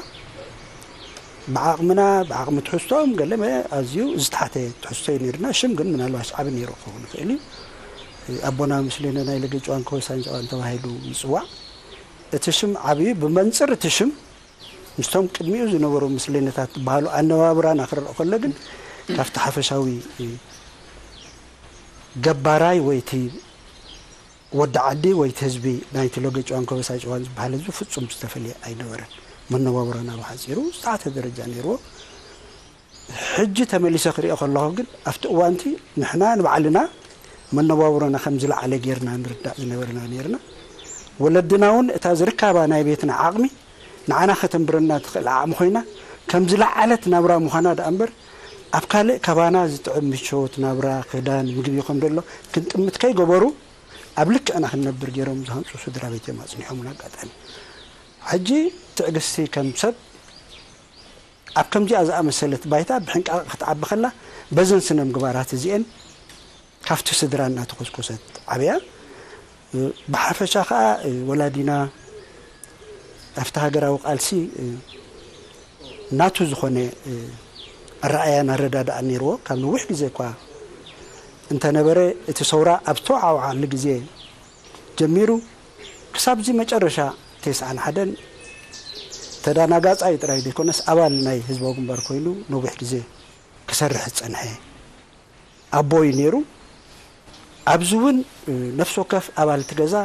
ብዓቕምና፣ ብዓቕሚ ትሕዝቶኦም ገለ መ-፣ ኣዝዩ ዝተሓተ ትሕዝቶ እዩ ነይሩና። ሽም ግን ምናልባሽ ዓቢ ነይሩ ክኸውን ይኽእል እዩ። ኣቦና ምስሌነ ናይ ለገጭዋን ከወሳን ጨዋን ተባሂሉ ይጽዋዕ። እቲ ሽም ዓብዩ ብመንጽር እቲ ሽም ምስቶም ቅድሚኡ ዝነበሩ ምስሌነታት ዝበሃሉ ኣነባብራና ክረአ ከሎ ግን ካብቲ ሓፈሻዊ ገባራይ ወይ እቲ ወዲ ዓዲ ወይ እቲ ህዝቢ ናይቲ ሎገ ጭዋን ኮበሳይ ጭዋን ዝበሃል ህዝቢ ፍጹም ዝተፈልየ ኣይነበረን። መነባብሮና ብሓጺሩ ዝተሓተ ደረጃ ነይርዎ። ሕጂ ተመሊሰ ክሪኦ ከለኹ ግን ኣብቲ እዋንቲ ንሕና ንባዕልና መነባብሮና ከም ዝለዓለ ጌርና ንርዳእ ዝነበርና ነይርና። ወለድና እውን እታ ዝርካባ ናይ ቤትና ዓቕሚ ንዓና ከተንብረና ትኽእል ዓቕሚ ኮይና ከም ዝለዓለት ናብራ ምዃና ደኣ እምበር ኣብ ካልእ ካባና ዝጥዕም ምቾት ናብራ፣ ክዳን፣ ምግቢ ከም ዘሎ ክንጥምት ከይገበሩ ኣብ ልክዕና ክንነብር ገይሮም ዝሃንጹ ስድራ ቤት እዮም ኣጽኒሖምና። ኣጋጣሚ ሕጂ ትዕግስቲ ከም ሰብ ኣብ ከምዚኣ ዝኣመሰለት ባይታ ብሕንቃቐ ክትዓቢ ከላ በዘን ስነ ምግባራት እዚኤን ካብቲ ስድራ እናተኾስኮሰት ዓብያ። ብሓፈሻ ከዓ ወላዲና ኣብቲ ሃገራዊ ቃልሲ ናቱ ዝኾነ ኣረኣያን ኣረዳድኣን ነይርዎ። ካብ ነዊሕ ግዜ እኳ እንተነበረ እቲ ሰውራ ኣብ ዝተወዓውዓሉ ግዜ ጀሚሩ ክሳብ እዚ መጨረሻ ተስዓን ሓደን ተዳናጋጻይ ጥራይ ዘይኮነስ ኣባል ናይ ህዝባዊ ግንባር ኮይኑ ነዊሕ ግዜ ክሰርሕ ዝጸንሐ ኣቦ እዩ ነይሩ። ኣብዚ እውን ነፍሲ ወከፍ ኣባል እቲ ገዛ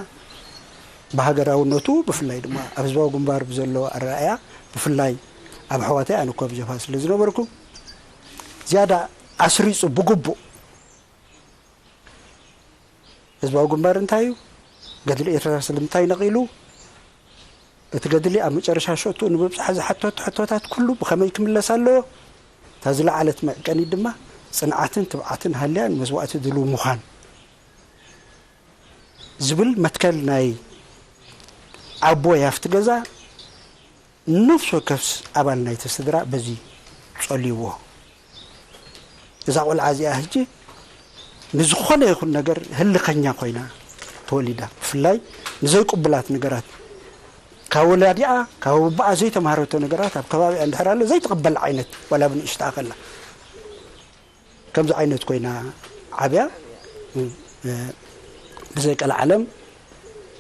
ብሃገራውነቱ ብፍላይ ድማ ኣብ ህዝባዊ ግንባር ብዘለዎ ኣረኣእያ ብፍላይ ኣብ ኣሕዋተይ ኣነ እኮ ኣብ ጀብሃ ስለ ዝነበርኩ ዝያዳ ኣስሪጹ ብግቡእ ህዝባዊ ግንባር እንታይ እዩ? ገድሊ ኤርትራ ስለምንታይ ነቒሉ? እቲ ገድሊ ኣብ መጨረሻ ሸቱ ንምብጻሕ ዝሓተቱ ሕቶታት ኩሉ ብኸመይ ክምለስ ኣለዎ? እታ ዝለዓለት መዕቀኒት ድማ ጽንዓትን ትብዓትን ሃልያ ንመስዋእቲ ድሉው ምዃን ዝብል መትከል ናይ ኣቦይ ኣብቲ ገዛ ነፍሲ ወከፍ ኣባል ናይቲ ስድራ በዚ ጸልይዎ። እዛ ቆልዓ እዚኣ ሕጂ ንዝኾነ ይኹን ነገር ህልኸኛ ኮይና ተወሊዳ። ብፍላይ ንዘይቅቡላት ነገራት ካብ ወላዲኣ ካብ ኣቦኣ ዘይተማሃረቶ ነገራት ኣብ ከባቢኣ እንድሕር ኣሎ ዘይትቕበል ዓይነት ዋላ ብንእሽትኣ ከላ ከምዚ ዓይነት ኮይና ዓብያ። ብዘይ ቀልዓለም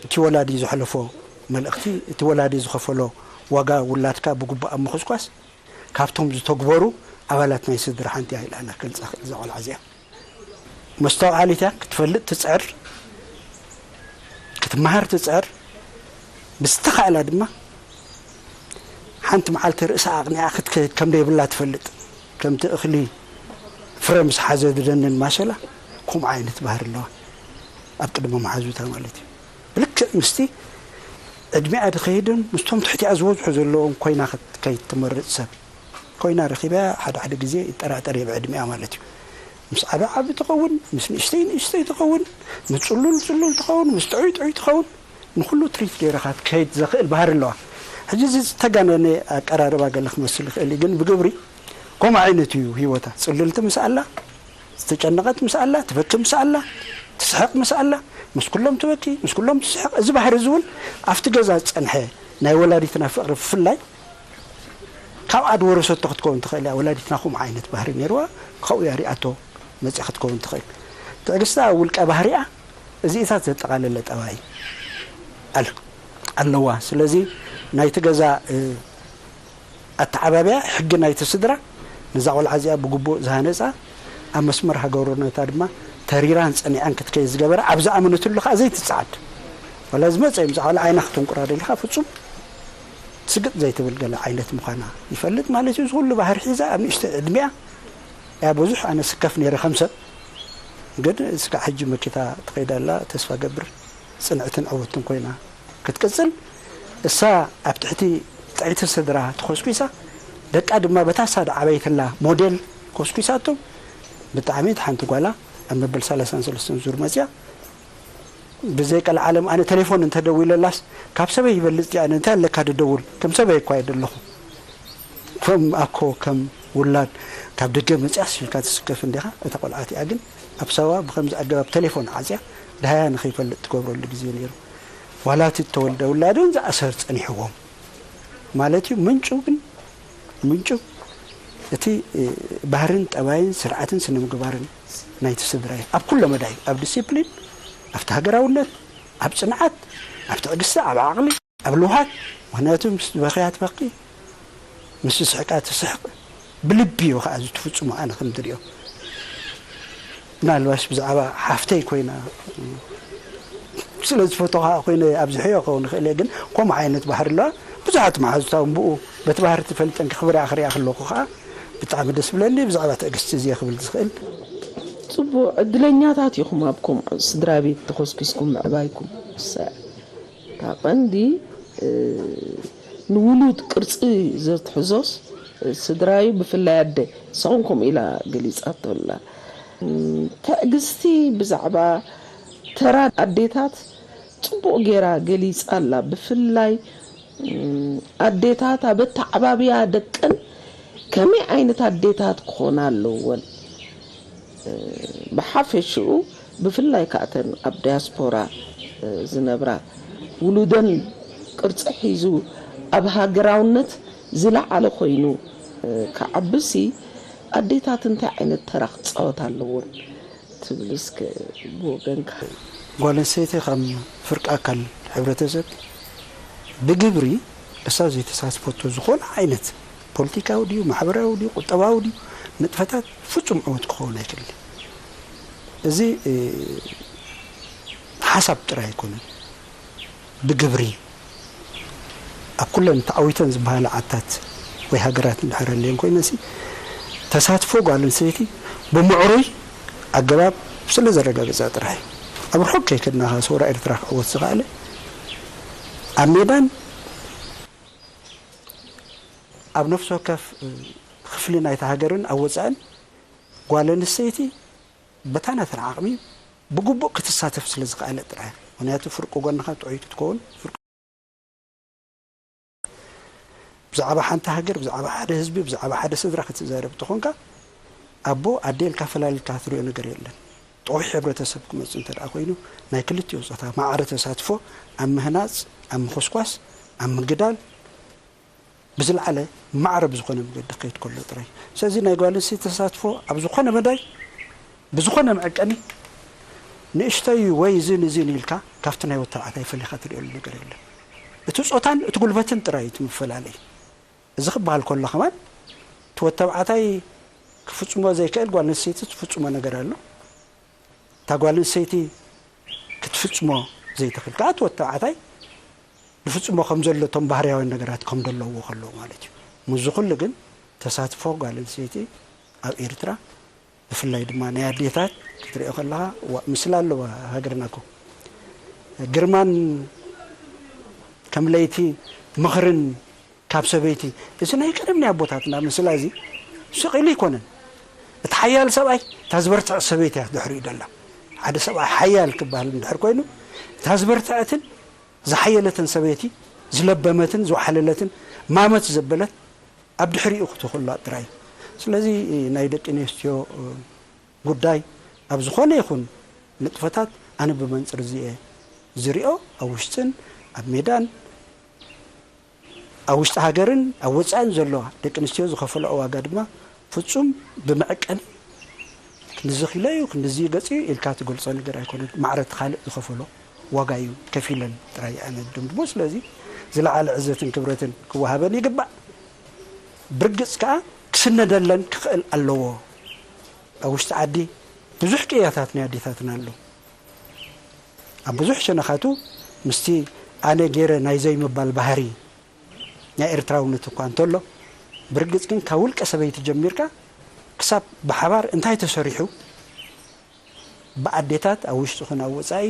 እቲ ወላዲ ዘሕለፎ መልእኽቲ፣ እቲ ወላዲ ዝኸፈሎ ዋጋ ውላድካ ብግቡእ ኣብ ምኹስኳስ ካብቶም ዝተግበሩ ኣባላት ናይ ስድራ ሓንቲ እያ ኢላ እያ ክገልጻ ክእል እዛ ቆልዓ እዚኣ። መስተውዓሊት እያ፣ ክትፈልጥ ትጽዕር፣ ክትመሃር ትጽዕር፣ ብዝተኻእላ ድማ ሓንቲ መዓልቲ ርእሳ ኣቕኒዓ ክትከይድ ከም ዘይብላ ትፈልጥ። ከምቲ እኽሊ ፍረ ምስ ሓዘ ዝደንን ማሸላ ከምኡ ዓይነት ባህሪ ኣለዋ ኣብ ቅድሚ መሓዙታ ማለት እዩ። ብልክዕ ምስቲ ዕድሚኣ ዝኸይድን ምስቶም ትሕቲኣ ዝበዝሑ ዘለዎም ኮይና ክትከይድ ትመርጽ ሰብ ኮይና ረኺበያ ሓደ ሓደ ግዜ ይጠራጠር እየ ብዕድሚኣ ማለት እዩ። ምስ ዓቢ ዓቢ ትኸውን፣ ምስ ንእሽተይ ንእሽተይ ትኸውን፣ ምስ ጽሉል ጽሉል ትኸውን፣ ምስ ጥዑይ ጥዑይ ትኸውን፣ ንኹሉ ትሪት ገይርኻ ክትከይድ ዘኽእል ባህሪ ኣለዋ። ሕጂ እዚ ዝተጋነነ ኣቀራርባ ገለ ክመስል ይኽእል እዩ፣ ግን ብግብሪ ከምኡ ዓይነት እዩ ህይወታ። ጽልልቲ ምስ ኣላ፣ ዝተጨነቐት ምስ ኣላ፣ ትበኪ ምስ ኣላ፣ ትስሕቕ ምስ ኣላ፣ ምስ ኩሎም ትበኪ፣ ምስ ኩሎም ትስሕቕ። እዚ ባህሪ እዚ እውን ኣብቲ ገዛ ዝጸንሐ ናይ ወላዲትና ፍቕሪ ብፍላይ ካብኣ ዝወረሰቶ ክትከውን ትኽእል እያ። ወላዲትና ከምኡ ዓይነት ባህሪ ነይርዋ፣ ካብኡ እያ ሪኣቶ መፅያ ክትከውን ትኽእል። ትዕግስቲ ኣብ ውልቀ ባህሪኣ እዚኢታት ዘጠቓለለ ጠባይ ኣለ- ኣለዋ። ስለዚ ናይቲ ገዛ እ፣ ኣተዓባብያ ሕጊ ናይቲ ስድራ ነዛ ቆልዓ እዚኣ ብግቡእ ዝሃነጻ፣ ኣብ መስመር ሃገርነታ ድማ ተሪራን ጸኒዓን ክትከይድ ዝገበረ፣ ኣብ ዝኣመነትሉ ከኣ ዘይትጸዓድ፣ ዋላ ዝመጸ ይምጻእ ዋላ ዓይና ክትንቁራ ደሊኻ ፍጹም ስግጥ ዘይትብል ገለ ዓይነት ምዃና ይፈልጥ ማለት እዩ። እዚ ኩሉ ባህሪ ሒዛ ኣብ ንእሽተይ ዕድሚኣ እያ ብዙሕ ኣነ ስከፍ ነይረ ከም ሰብ። ግን እስካዕ ሕጂ መኪታ ትኸይድ ኣላ። ተስፋ ገብር ጽንዕትን ዕውትን ኮይና ክትቅጽል፣ እሳ ኣብ ትሕቲ ጥዕይቲ ስድራ ተኾስኲሳ፣ ደቃ ድማ በታ እሳ ዝዓበየትላ ሞዴል ኮስኲሳቶም። ብጣዕሚ እቲ ሓንቲ ጓላ ኣብ መበል ሰላሳን ሰለስተን ዙር መጽያ፣ ብዘይ ቀልዓለም ኣነ ቴሌፎን እንተደዊለላስ ካብ ሰበይ ይበልጽ ድየ? ኣነ እንታይ ኣለካ ድደውል? ከም ሰበይ እኳ እየ ደለኹ። ከም ኣኮ፣ ከም ውላድ ካብ ደገ መጽያስ ኢልካ ትስከፍ እንዲኻ። እታ ቆልዓ እቲኣ ግን ኣብ ሳዋ ብኸምዚ ኣገባብ ቴሌፎን ዓጽያ፣ ደሃያ ንኸይፈልጥ ትገብረሉ ግዜ ነይሩ። ዋላ እቲ እተወልደ ውላድ እውን ዝኣሰር ጸኒሕዎም ማለት እዩ። ምንጩ ግን፣ ምንጩ እቲ፣ እ፣ ባህርን ጠባይን ስርዓትን ስነ ምግባርን ናይቲ ስድራ እዩ። ኣብ ኩለ መዳይ፣ ኣብ ዲሲፕሊን፣ ኣብቲ ሃገራውነት፣ ኣብ ጽንዓት፣ ኣብ ትዕግስቲ፣ ኣብ ዓቕሊ፣ ኣብ ልውሃት። ምኽንያቱ ምስ በኸያ ትበኪ፣ ምስ ስሕቃ ትስሕቅ። ብልቢ እዩ ከኣ እዚ ትፍጽሞ። ኣነ ከም ዝሪኦ፣ ምናልባሽ ብዛዕባ ሓፍተይ ኮይና ስለ ዝፈትዋ ኮይነ ኣብዝሐዮ ክኸውን ይኽእል እየ፣ ግን ከምኡ ዓይነት ባህሪ ኣለዋ። ብዙሓት መሓዙታ እውን ብኡ በቲ ባህሪ ተፈሊጠን ክኽብርያ ክሪኣ ከለኹ ከኣ ብጣዕሚ ደስ ብለኒ። ብዛዕባ ትዕግስቲ እዚ እየ ክብል ዝኽእል። ጽቡቕ ዕድለኛታት ኢኹም ኣብ ከምኡ ስድራ ቤት ተኾስኪስኩም ምዕባይኩም። እሰ እታ ቀንዲ እ፣ ንውሉድ ቅርጺ ዘትሕዞስ ስድራዩ ብፍላይ ኣደ ንስኹም ከምኡ ኢላ ገሊጻቶ ኣላ። እም፣ ትዕግስቲ ብዛዕባ ተራ ኣዴታት ጽቡቕ ጌራ ገሊጻ ኣላ። ብፍላይ እም፣ ኣዴታት ኣብ ኣተዓባብያ ደቀን ከመይ ዓይነት ኣዴታት ክኾና ኣለወን? ብሓፈሽኡ ብፍላይ ከኣተን ኣብ ዳያስፖራ ዝነብራ ውሉደን ቅርፂ ሒዙ ኣብ ሃገራውነት ዝለዓለ ኮይኑ ክዓብሲ ኣዴታት እንታይ ዓይነት ተራ ክፃወት ኣለዎን ትብል እስከ ብወገንካ? ጓል ኣንስተይቲ ከም ፍርቂ ኣካል ሕብረተሰብ ብግብሪ እሳ ዘይተሳትፈቶ ዝኾነ ዓይነት ፖለቲካዊ ድዩ ማሕበራዊ ድዩ ቁጠባዊ ድዩ ንጥፈታት ፍጹም ዕውት ክኸውን ኣይክእልን። እዚ ሓሳብ ጥራይ ኣይኮነን፣ ብግብሪ ኣብ ኩለን ተዓዊተን ዝበሃላ ዓድታት ወይ ሃገራት እንድሕር ኣልየን ኮይነንሲ ተሳትፎ ጓል ኣንስተይቲ ብምዕሩይ ኣገባብ ስለ ዘረጋገጸ ጥራይ ኣብ ርሑቕ ከይከድና ከኣ ሰውራ ኤርትራ ክዕወት ዝኸኣለ ኣብ ሜዳን ኣብ ነፍሲ ወከፍ ክፍሊ ናይታ ሃገርን ኣብ ወጻእን ጓል ኣንስተይቲ በታ ናተን ዓቕሚ ብግቡእ ክትሳተፍ ስለ ዝኸኣለት ጥራይ እያ። ምኽንያቱ ፍርቂ ጎንኻ ጥዑይ ክትከውን ፍርቂ ብዛዕባ ሓንቲ ሃገር፣ ብዛዕባ ሓደ ህዝቢ፣ ብዛዕባ ሓደ ስድራ ክትዛረብ እንተኾንካ ኣቦ ኣደ ኢልካ ፈላሊልካ ትሪኦ ነገር የለን። ጥዑይ ሕብረተሰብ ክመጽእ እንተ ደኣ ኮይኑ ናይ ክልቲኡ ጾታ ማዕረ ተሳትፎ ኣብ ምህናጽ፣ ኣብ ምኹስኳስ፣ ኣብ ምግዳል ብዝለዓለ ማዕረ ብዝኾነ መገዲ ክኸይድ ከሎ ጥራይ። ስለዚ ናይ ጓል ኣንስተይቲ ተሳትፎ ኣብ ዝኾነ መዳይ ብዝኾነ መዐቀኒ ንእሽተይ ወይ እዝን እዝን ኢልካ ካብቲ ናይ ወዲ ተባዕታይ ፈሊኻ ትሪኦሉ ነገር የለን። እቲ ጾታን እቲ ጉልበትን ጥራይ እዩ እቲ መፈላለዪ። እዚ ክበሃል ከሎ ከማን እቲ ወዲ ተባዕታይ ክፍጽሞ ዘይክእል ጓል ኣንስተይቲ ትፍጽሞ ነገር ኣሎ። እታ ጓል ኣንስተይቲ ክትፍጽሞ ዘይትኽእል ከኣ እቲ ወዲ ተባዕታይ ዝፍጽሞ ከም ዘሎ እቶም ባህርያውያን ነገራት ከም ዘለውዎ ከለዉ ማለት እዩ። ምስዚ ኩሉ ግን ተሳትፎ ጓል ኣንስተይቲ ኣብ ኤርትራ ብፍላይ ድማ ናይ ኣዴታት ክትሪኦ ከለኻ እዋ ምስላ ኣለዋ ሃገርና እኮ ግርማን ከም ለይቲ ምኽርን ካብ ሰበይቲ እዚ ናይ ቀደም ናይ ኣቦታትና ምስላ እዚ ስቕ ኢሉ ኣይኮነን። እቲ ሓያል ሰብኣይ እታ ዝበርትዐት ሰበይቲ እያ ድሕሪኡ ደላ። ሓደ ሰብኣይ ሓያል ክበሃል እንድሕር ኮይኑ እታ ዝበርትዐትን ዝሓየለትን ሰበይቲ ዝለበመትን ዝወሓለለትን ማመት ዘበለት ኣብ ድሕሪኡ ክትህሉ ጥራይ እዩ። ስለዚ ናይ ደቂ ኣንስትዮ ጉዳይ ኣብ ዝኾነ ይኹን ንጥፈታት ኣነ ብመንፅር እዚ እየ ዝሪኦ። ኣብ ውሽጥን ኣብ ሜዳን ኣብ ውሽጢ ሃገርን ኣብ ወፃእን ዘለዋ ደቂ ኣንስትዮ ዝኸፈለኦ ዋጋ ድማ ፍፁም ብመዐቀኒ ክንድዚ ኪሎ እዩ ክንድዚ ገፅ እዩ ኢልካ ትገልፆ ነገር ኣይኮነን። ማዕረ እቲ ካልእ ዝኸፈሎ ዋጋ እዩ ከፊለን ጥራይ ኣነ ድምድሞ። ስለዚ ዝለዓለ ዕዘትን ክብረትን ክወሃበን ይግባእ። ብርግጽ ከኣ ክስነደለን ክኽእል ኣለዎ። ኣብ ውሽጢ ዓዲ ብዙሕ ቅያታት ናይ ኣዴታትና ኣሎ። ኣብ ብዙሕ ሸነኻቱ ምስቲ ኣነ ገይረ ናይ ዘይምባል ባህሪ ናይ ኤርትራውነት እኳ እንተሎ፣ ብርግጽ ግን ካብ ውልቀ ሰበይቲ ጀሚርካ ክሳብ ብሓባር እንታይ ተሰሪሑ ብኣዴታት ኣብ ውሽጢ ኹን ኣብ ወጻኢ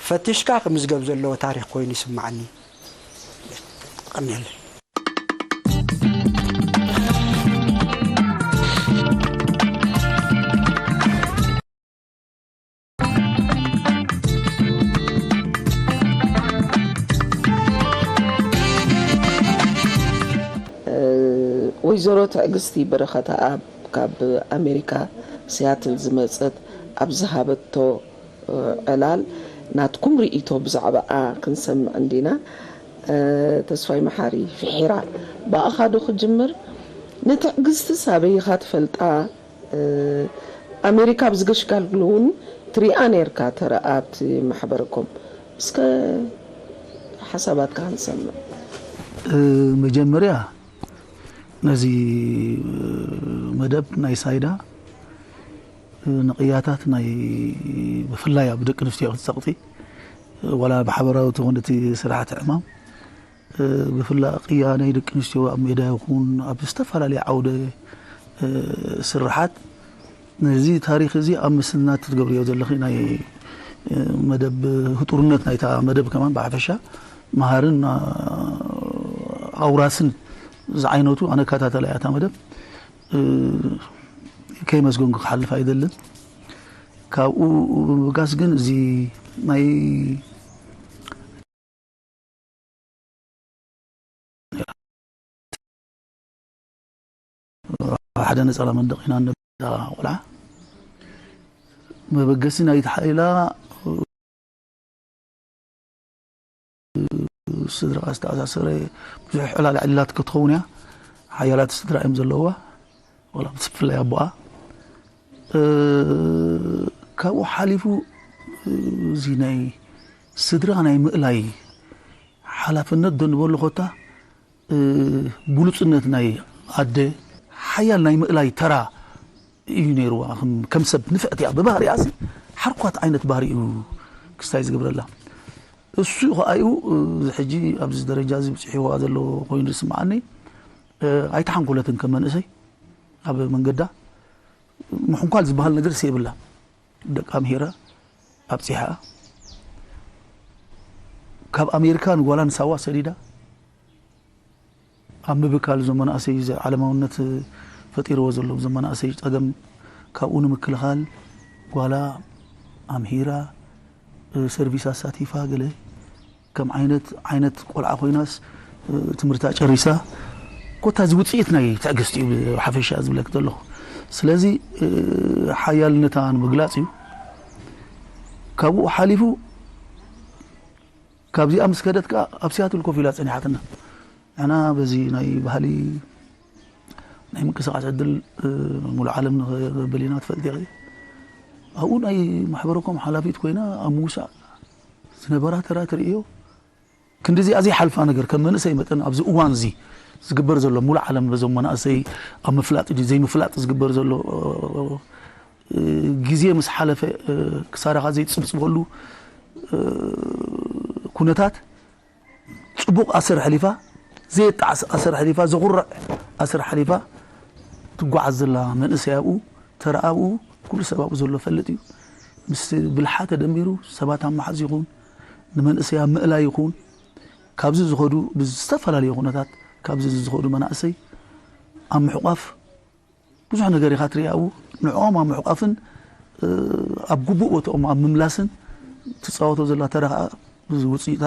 ፈቲሽካ ክምዝገብ ዘለዎ ታሪኽ ኮይኑ ይስምዓኒ። ቀኒየለይ። ወይዘሮ ትዕግስቲ በረኸተኣብ ካብ ኣሜሪካ ሲያትል ዝመጸት ኣብ ዝሃበቶ ዕላል ናትኩም ርእይቶ ብዛዕባኣ ክንሰምዕ እንዲና። ተስፋይ መሓሪ ፍሒራ ብኣኻ ዶ ክጅምር? ንትዕግስቲ ሳበይ ኢኻ ትፈልጣ? ኣሜሪካ ኣብ ዝገሽጋልግሉ እውን ትሪኣ ነርካ ተረኣ ኣብቲ ማሕበረኮም እስከ ሓሳባትካ ክንሰምዕ። መጀመርያ ነዚ መደብ ናይ ሳይዳ ንቕያታት ናይ ብፍላይ ኣብ ደቂ ኣንስትዮ ቅርጻ ቅርጺ ዋላ ብሓበራዊ ትኾን እቲ ስራሕቲ ዕማም ብፍላእ ቅያ ናይ ደቂ ኣንስትዮ ኣብ ሜዳ ይኹን ኣብ ዝተፈላለየ ዓውደ ስርሓት ነዚ ታሪኽ እዚ ኣብ ምስናት ትገብርዮ ዘለኺ ናይ መደብ ህጡርነት ናይታ መደብ ከማን ብሓፈሻ መሃርን ኣውራስን ዝዓይነቱ ኣነ እከታተላ እያ እታ መደብ ከይመስገንኩ ክሓልፍ ኣይደልን። ካብኡ ብምብጋስ ግን እዚ ናይ ሓደ ነፀላ መንደቕ ኢና ነብዳ ቆልዓ መበገሲ ናይቲ ሓይላ ስድራ ዝተኣሳሰረ ብዙሕ ዕላል ዕልላት ክትኸውን እያ። ሓያላት ስድራ እዮም ዘለውዋ። ዋላ ምስ ብፍላይ ኣቦኣ ካብኡ ሓሊፉ እዚ ናይ ስድራ ናይ ምእላይ ሓላፍነት ዶ ንበሎ ኮታ ብሉፅነት ናይ ኣደ ሓያል ናይ ምእላይ ተራ እዩ ነይርዋ። ከም ሰብ ንፍዕቲ እያ ብባህሪኣ ሲ ሓርኳት ዓይነት ባህሪ እዩ ክስታይ ዝገብረላ። እሱ እዩ ከኣ እዩ ሕጂ ኣብዚ ደረጃ እዚ ብፅሒዋ ዘሎ ኮይኑ ዝስምዓኒ። ኣይተሓንኮለትን ከም መንእሰይ ኣብ መንገዳ ምሕንኳል ዝበሃል ነገር የብላ። ደቃ ምሂራ ኣብፂሓ ካብ ኣሜሪካ ንጓላ ንሳዋ ሰዲዳ ኣብ ምብካል እዞም መናእሰይ እዚ ዓለማውነት ፈጢርዎ ዘሎ እዞም መናእሰይ ፀገም ካብኡ ንምክልኻል ጓላ ኣምሂራ ሰርቪስ ኣሳቲፋ ገለ ከም ዓይነት ዓይነት ቆልዓ ኮይናስ ትምህርታ ጨሪሳ ኮታ እዚ ውፅኢት ናይ ትዕግስቲ እዩ ብሓፈሻ ዝብለክ ዘለኹ። ስለዚ ሓያልነታ ንምግላፅ እዩ። ካብኡ ሓሊፉ ካብዚኣ ምስ ከደት ከዓ ኣብ ሲያትል ኮፍ ኢላ ፀኒሓትና። ንሕና በዚ ናይ ባህሊ ናይ ምንቅስቃስ ዕድል ሙሉ ዓለም ንክብል ኢና ትፈልጥ ኢኺ። ኣብኡ ናይ ማሕበረኮም ሓላፊት ኮይና ኣብ ምውሳእ ዝነበራ ተራ ትርእዮ ክንድዚኣ ዘይሓልፋ ነገር ከም መንእሰይ መጠን ኣብዚ እዋን እዚ ዝግበር ዘሎ ሙሉ ዓለም በዞም መናእሰይ ኣብ ምፍላጥ ድዩ ዘይምፍላጥ ዝግበር ዘሎ ግዜ ምስ ሓለፈ ክሳራኻ ዘይትፅብፅበሉ ኩነታት ፅቡቕ ኣሰር ኣሕሊፋ ዘየጣዕስ ኣሰር ኣሕሊፋ ዘኹርዕ ኣሰር ኣሕሊፋ ትጓዓዝ ዘላ መንእሰይ ኣብኡ ተራ ኣብኡ ኩሉ ሰብ ኣብኡ ዘሎ ፈልጥ እዩ። ምስ ብልሓ ተደሚሩ ሰባት ኣብ ምሓዝ ይኹን ንመንእሰይ ኣብ ምእላይ ይኹን ካብዚ ዝኸዱ ብዝተፈላለዩ ኩነታት ካብዚ ዝኸዱ መናእሰይ ኣብ ምሕቋፍ ብዙሕ ነገር ኢኻ ትርኢ ኣብኡ። ንዕኦም ኣብ ምሕቋፍን ኣብ ግቡእ ቦትኦም ኣብ ምምላስን ትፃወቶ ዘላ ተራ ከዓ እዚ ውፅኢታ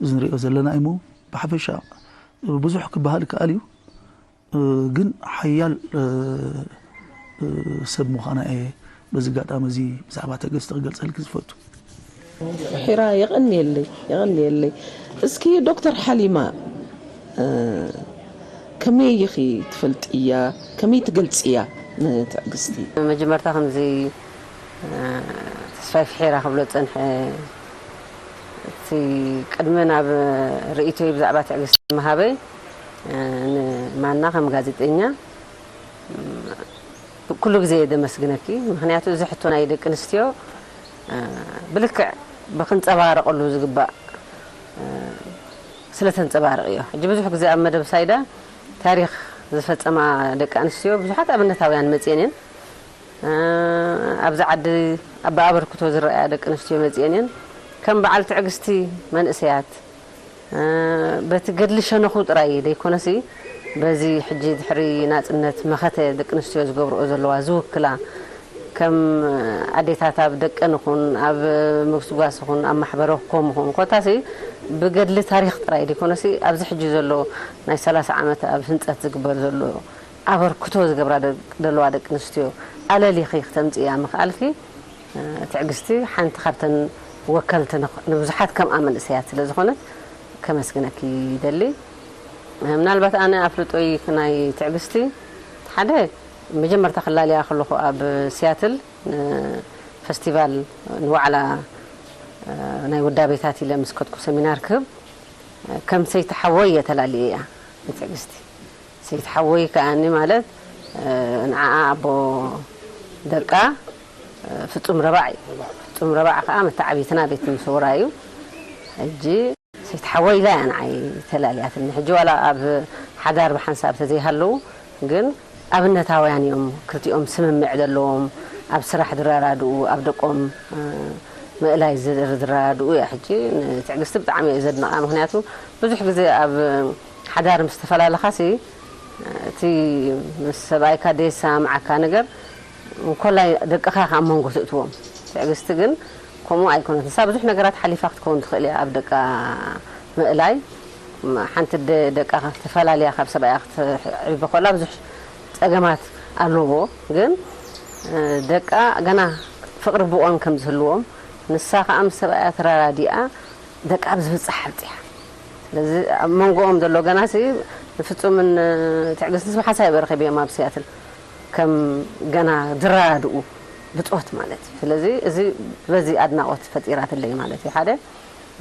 እዚ ንሪኦ ዘለና እዩ። እሞ ብሓፈሻ ብዙሕ ክበሃል ይከኣል እዩ። ግን ሓያል ሰብ ምዃና እየ በዚ ኣጋጣሚ እዚ ብዛዕባ ትዕግስቲ ክገልፀልኪ ዝፈቱ። ሒራ የቐንየለይ የቐንየለይ። እስኪ ዶክተር ሓሊማ ከመይ ኢኺ ትፈልጥያ ከመይ ትገልፅያ ንትዕግስቲ? መጀመርታ ከምዚ ተስፋይ ፍሒራ ክብሎ ዝፀንሐ እቲ ቅድሚ ናብ ርእይቶይ ብዛዕባ ትዕግስቲ ምሃበይ ንማና ከም ጋዜጠኛ ኩሉ ግዜ እየ ደመስግነኪ። ምኽንያቱ እዚ ሕቶ ናይ ደቂ ኣንስትዮ ብልክዕ ብክንጸባረቐሉ ዝግባእ ስለ ተንጸባርቕ እዮ። ሕጂ ብዙሕ ግዜ ኣብ መደብ ሳይዳ ታሪኽ ዝፈጸማ ደቂ ኣንስትዮ ብዙሓት ኣብነታውያን መጽየን እየን። ኣብዚ ዓዲ ብኣበርክቶ ዝረኣያ ደቂ ኣንስትዮ መጽየን እየን። ከም በዓል ትዕግስቲ መንእሰያት በቲ ገድሊ ሸነኹ ጥራይ ዘይኮነሲ፣ በዚ ሕጂ ድሕሪ ናጽነት መኸተ ደቂ ኣንስትዮ ዝገብርኦ ዘለዋ ዝውክላ፣ ከም ኣዴታት ኣብ ደቀን ይኹን ኣብ ምግስጓስ ይኹን ኣብ ማሕበረ ኮም ይኹን ኮታሲ ብገድሊ ታሪኽ ጥራይ ዘይኮነሲ ኣብዚ ሕጂ ዘሎ ናይ ሰላሳ ዓመት ኣብ ህንጸት ዝግበር ዘሎ ኣበርክቶ ዝገብራ ደ-፣ ዘለዋ ደቂ ኣንስትዮ ኣለሊኺ ክተምጽእያ ምኽኣልኪ፣ እ፣ ትዕግስቲ ሓንቲ ካብተን ወከልቲ ንኽ-፣ ንብዙሓት ከምኣ መንእሰያት ስለ ዝኾነት ከመስግነኪ ይደሊ። ምናልባት ኣነ ኣፍልጦይ ናይ ትዕግስቲ ሓደ መጀመርታ ክላልያ ከለኹ ኣብ ሲያትል ንፈስቲቫል ንዋዕላ፣ እ፣ ናይ ውዳቤታት ኢለ ምስ ከድኩ ሰሚናር ክህብ፣ እ፣ ከም ሰይቲ ሓወይ እየ ተላልየያ ንትዕግስቲ። ሰይቲ ሓወይ ከኣኒ ማለት፣ እ፣ ንዓኣ ኣቦ ደቃ፣ እ፣ ፍጹም ረባዕ እዩ። ፍጹም ረባዕ ከኣ መተዓብይትና ቤት ምስውራ እዩ። ሕጂ ሰይቲ ሓወይ ኢላ እያ ንዓይ ተላልያትኒ። ሕጂ ዋላ ኣብ ሓዳር ብሓንሳብ ተዘይሃለዉ፣ ግን ኣብነታውያን እዮም። ክልቲኦም ስምምዕ ዘለዎም፣ ኣብ ስራሕ ዝረዳድኡ፣ ኣብ ደቆም፣ እ፣ ምእላይ ዝር-፣ ዝረዳድኡ እያ። ሕጂ ንትዕግስቲ ብጣዕሚ እየ ዘድንቓ። ምኽንያቱ ብዙሕ ግዜ ኣብ ሓዳር ምስ ተፈላለኻሲ፣ እቲ ምስ ሰብኣይካ ደየሰማምዓካ ነገር እንኮላይ ደቅኻ ካብ መንጎ ትእትዎም። ትዕግስቲ ግን ከምኡ ኣይኮነት። ንሳ ብዙሕ ነገራት ሓሊፋ ክትከውን ትኽእል እያ። ኣብ ደቃ ምእላይ፣ ሓንቲ ደ-፣ ደቃ ተፈላልያ ካብ ሰብኣያ ክትዕቢ ከላ ብዙሕ ጸገማት ኣለዎ። ግን፣ እ፣ ደቃ ገና ፍቕሪ ብኦም ከም ዝህልዎም፣ ንሳ ከኣ ምስ ሰብኣያ ተራዳዲኣ ደቃ ኣብ ዝብጻሕ ኣብጺሓ። ስለዚ ኣብ መንጎኦም ዘሎ ገናሲ ንፍጹምን ትዕግስትን ሓንሳብ እየ ረኺበዮም ኣብ ሲያትል። ከም ገና ዝረዳድኡ ብጾት ማለት እዩ። ስለዚ እዚ በዚ ኣድናቖት ፈጢራትለይ ማለት እዩ። ሓደ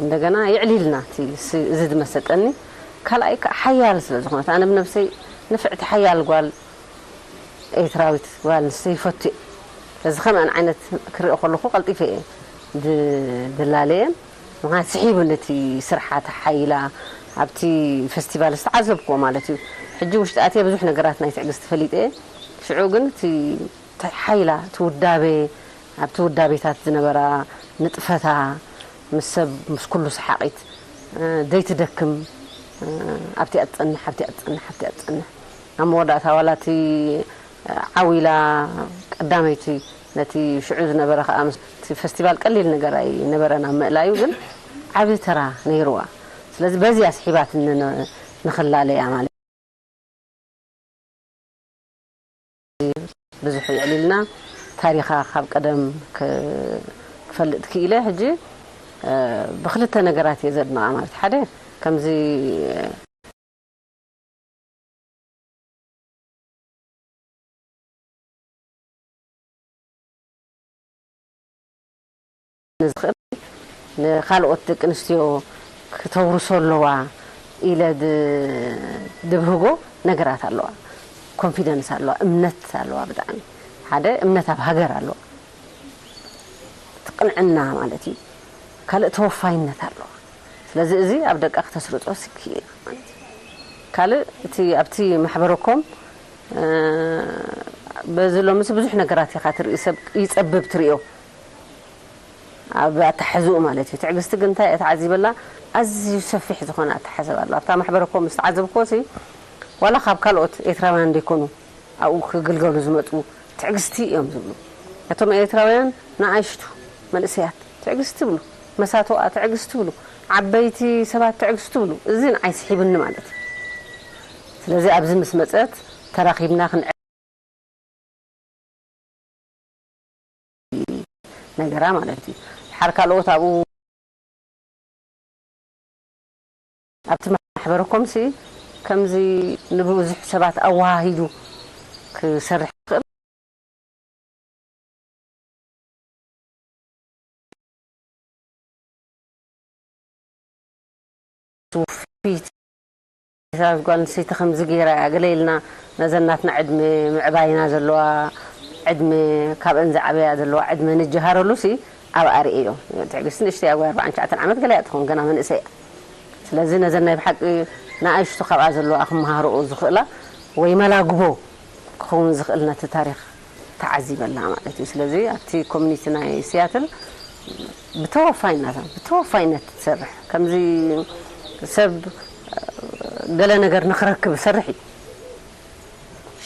እንደገና የዕሊልና እቲ ስ-፣ እዚ ዝመሰጠኒ። ካልኣይ ከኣ ሓያል ስለ ዝኾነት፣ ኣነ ብነብሰይ ንፍዕቲ ሓያል ጓል ኤርትራዊት ጓል ኣንስተይቲ ይፈቱ እየ። ስለዚ ከምኣን ዓይነት ክሪኦ ከለኹ ቀልጢፈ እየ ድ-፣ ድላለየን። ምኽንያቱ ስሒቡኒ እቲ ስርሓ፣ ተሓይላ ኣብቲ ፈስቲቫል ዝተዓዘብክዎ ማለት እዩ። ሕጂ ውሽጢ ኣትየ ብዙሕ ነገራት ናይ ትዕግስቲ ፈሊጠ እየ። ሽዑ ግን እቲ ተሓይላ፣ እቲ ውዳቤ፣ ኣብቲ ውዳቤታት ዝነበራ ንጥፈታ፣ ምስ ሰብ፣ ምስ ኩሉ ሰሓቒት፣ እ፣ ዘይትደክም፣ እ፣ ኣብቲኣ ትጸንሕ፣ ኣብቲኣ ትጸንሕ፣ ኣብቲኣ ትጸንሕ። ኣብ መወዳእታ ዋላ እቲ ዓው ኢላ ቀዳመይቲ ነቲ ሽዑ ዝነበረ ከኣ ምስ-፣ እቲ ፈስቲቫል ቀሊል ነገር ኣይነበረን ኣብ ምእላዩ፣ ግን ዓቢ ተራ ነይርዋ። ስለዚ በዚያ ስሒባትኒ ን-፣ ንኽላለያ ማለት ብዙሕ የዕሊልና። ታሪኻ ካብ ቀደም ክ-፣ ክፈልጥ ክኢለ። ሕጂ፣ እ፣ ብክልተ ነገራት እየ ዘድንቓ ማለት። ሓደ ከምዚ ንዝኽእል ንኻልኦት ደቂ ኣንስትዮ ክተውርሶ ኣለዋ ኢለ ድ-፣ ድብህጎ ነገራት ኣለዋ። ኮንፊደንስ ኣለዋ፣ እምነት ኣለዋ። ብጣዕሚ ሓደ እምነት ኣብ ሃገር ኣለዋ። እቲ ቅንዕና ማለት እዩ። ካልእ ተወፋይነት ኣለዋ። ስለዚ እዚ ኣብ ደቃ ክተስርጾ ስኪ ማለት እዩ። ካልእ እቲ ኣብቲ ማሕበረኮም፣ እ፣ በዚ ሎምስ ብዙሕ ነገራት ኢኻ ትርኢ፣ ሰብ ይጸብብ ትርእዮ። ኣብ ኣተሓሕዝኡ ማለት እዩ። ትዕግስቲ ግን እንታይ እየ ተዓዚበላ? ኣዝዩ ሰፊሕ ዝኾነ ኣተሓሕዘባ ኣሎ። ኣብታ ማሕበረኮም ዝተዓዘብክዎሲ ዋላ ካብ ካልኦት ኤርትራውያን ዘይኮኑ ኣብኡ ክግልገሉ ዝመጹ ትዕግስቲ እዮም ዝብሉ። እቶም ኤርትራውያን ንኣሽቱ መንእሰያት ትዕግስቲ ይብሉ፣ መሳተዋ ትዕግስቲ ይብሉ፣ ዓበይቲ ሰባት ትዕግስቲ ይብሉ። እዚ ንዓይ ስሒብኒ ማለት እዩ። ስለዚ ኣብዚ ምስ መጸት ተራኺብና ክንዕ-፣ ነገራ ማለት እዩ። ድሓር ካልኦት ኣብኡ ኣብቲ ማሕበረኮምሲ ከምዚ ንብዙሕ ሰባት ኣወሃሂዱ ክሰርሕ ይኽእል። ትውፊት ጓል ኣንስተይቲ ከምዚ ገይራ እያ ገለ ኢልና ነዘን ናትና ዕድመ ምዕባይና ዘለዋ ዕድመ ካብአን ዝዓበያ ዘለዋ ዕድመ ንጀሃረሉ ሲ ኣብ ኣርእዮ ትዕግስቲ ንእሽተይ ኣጓ ኣርባዓን ትሽዓተን ዓመት ገለ እያ ትኸውን ገና መንእሰይ እያ። ስለዚ ነዘን ናይ ብሓቂ ንኣሽቱ ካብኣ ዘለዋ ክመሃርኡ ዝኽእላ ወይ መላግቦ ክኸውን ዝኽእል ነቲ ታሪኽ ተዓዚበላ ማለት እዩ። ስለዚ ኣብቲ ኮሚኒቲ ናይ ሲያትል ብተወፋይነት ብተወፋይነት ትሰርሕ ከምዚ ሰብ ገለ ነገር ንክረክብ ሰርሕ እዩ።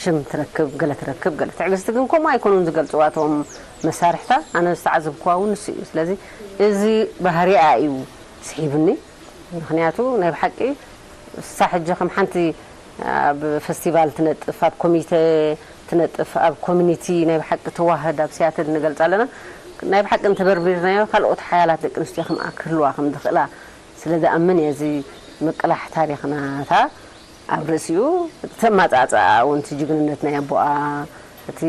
ሽም ትረክብ ገለ ትረክብ ገለ ትዕግስቲ ግን ከምኡ ኣይኮኑን ዝገልፅዋ እቶም መሳርሕታ። ኣነ ዝተዓዘብኩዋ እውን ንሱ እዩ። ስለዚ እዚ ባህሪኣ እዩ ስሒቡኒ። ምክንያቱ ናይ ብሓቂ እሳ ሕጂ ከም ሓንቲ ኣብ ፈስቲቫል ትነጥፍ ኣብ ኮሚቴ ትነጥፍ ኣብ ኮሚኒቲ ናይ ብሓቂ ተዋህድ ኣብ ሲያትል ንገልፃ ኣለና። ናይ ብሓቂ እንተበርቢርናዮ ካልኦት ሓያላት ደቂ ኣንስትዮ ከምኣ ክህልዋ ከም ዝኽእላ ስለ ዝኣምን እየ። እዚ ምቅላሕ ታሪኽናታ ኣብ ርእሲኡ እቲ ኣመጻጽኣ እውን እቲ ጅግንነት ናይ ኣቦኣ እቲ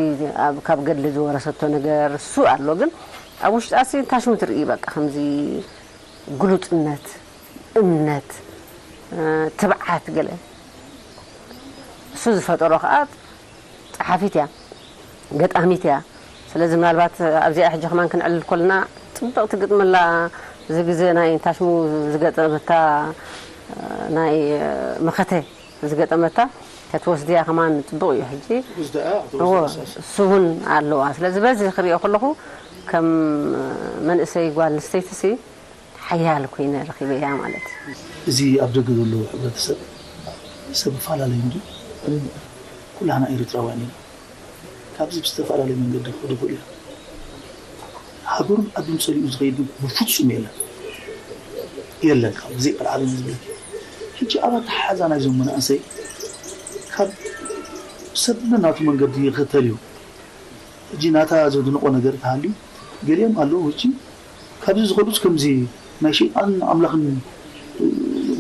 ኣብ- ካብ ገድሊ ዝወረሰቶ ነገር እሱ ኣሎ። ግን ኣብ ውሽጣ ሲ ታሽሙ ትርኢ በቃ ከምዚ ግሉጽነት፣ እምነት፣ እ፣ ትብዓት ገለ እሱ ዝፈጠሮ ከዓ ጸሓፊት እያ፣ ገጣሚት እያ። ስለዚ ምናልባት ኣብዚኣ ሕጂ ከማን ክንዕልል ኮልና ጽብቕቲ ግጥሚ ኣላ። እዚ ግዜ ናይ ታሽሙ ዝገጠመታ ናይ መኸተ ዝገጠመታ ተትወስድያ ከማን ጽቡቕ እዩ። ሕጂ እዎ እሱ እውን ኣለዋ። ስለዚ በዚ ክሪኦ ከለኹ ከም መንእሰይ ጓል ኣንስተይቲ ሲ ሓያል ኮይነ ረኺበያ ማለት እዩ። እዚ ኣብ ደገ ዘሎ ሕብረተሰብ ሰብ ይፈላለዩ እንድዩ። ኩላህና ኤርትራውያን ኢና። ካብዚ ብዝተፈላለየ መንገዲ ክኸዱ ይኽእሉ እዮም። ሃገሩን ዓዱን ጸሊኡ ዝኸይድ ግን ብፍጹም የለን። የለን፣ ካብ ግዜ ቀልዓለም ዝብለኪ። ሕጂ ኣብ ኣተሓሕዛ ናይዞም መናእሰይ ካብ ሰብ ነናቱ መንገዲ ይኽተል እዩ። ሕጂ ናታ ዘድንቖ ነገር ተሃልዩ ገሊኦም ኣለዉ። ሕጂ ካብዚ ዝኸዱስ ከምዚ ናይ ሸይጣንን ኣምላኽን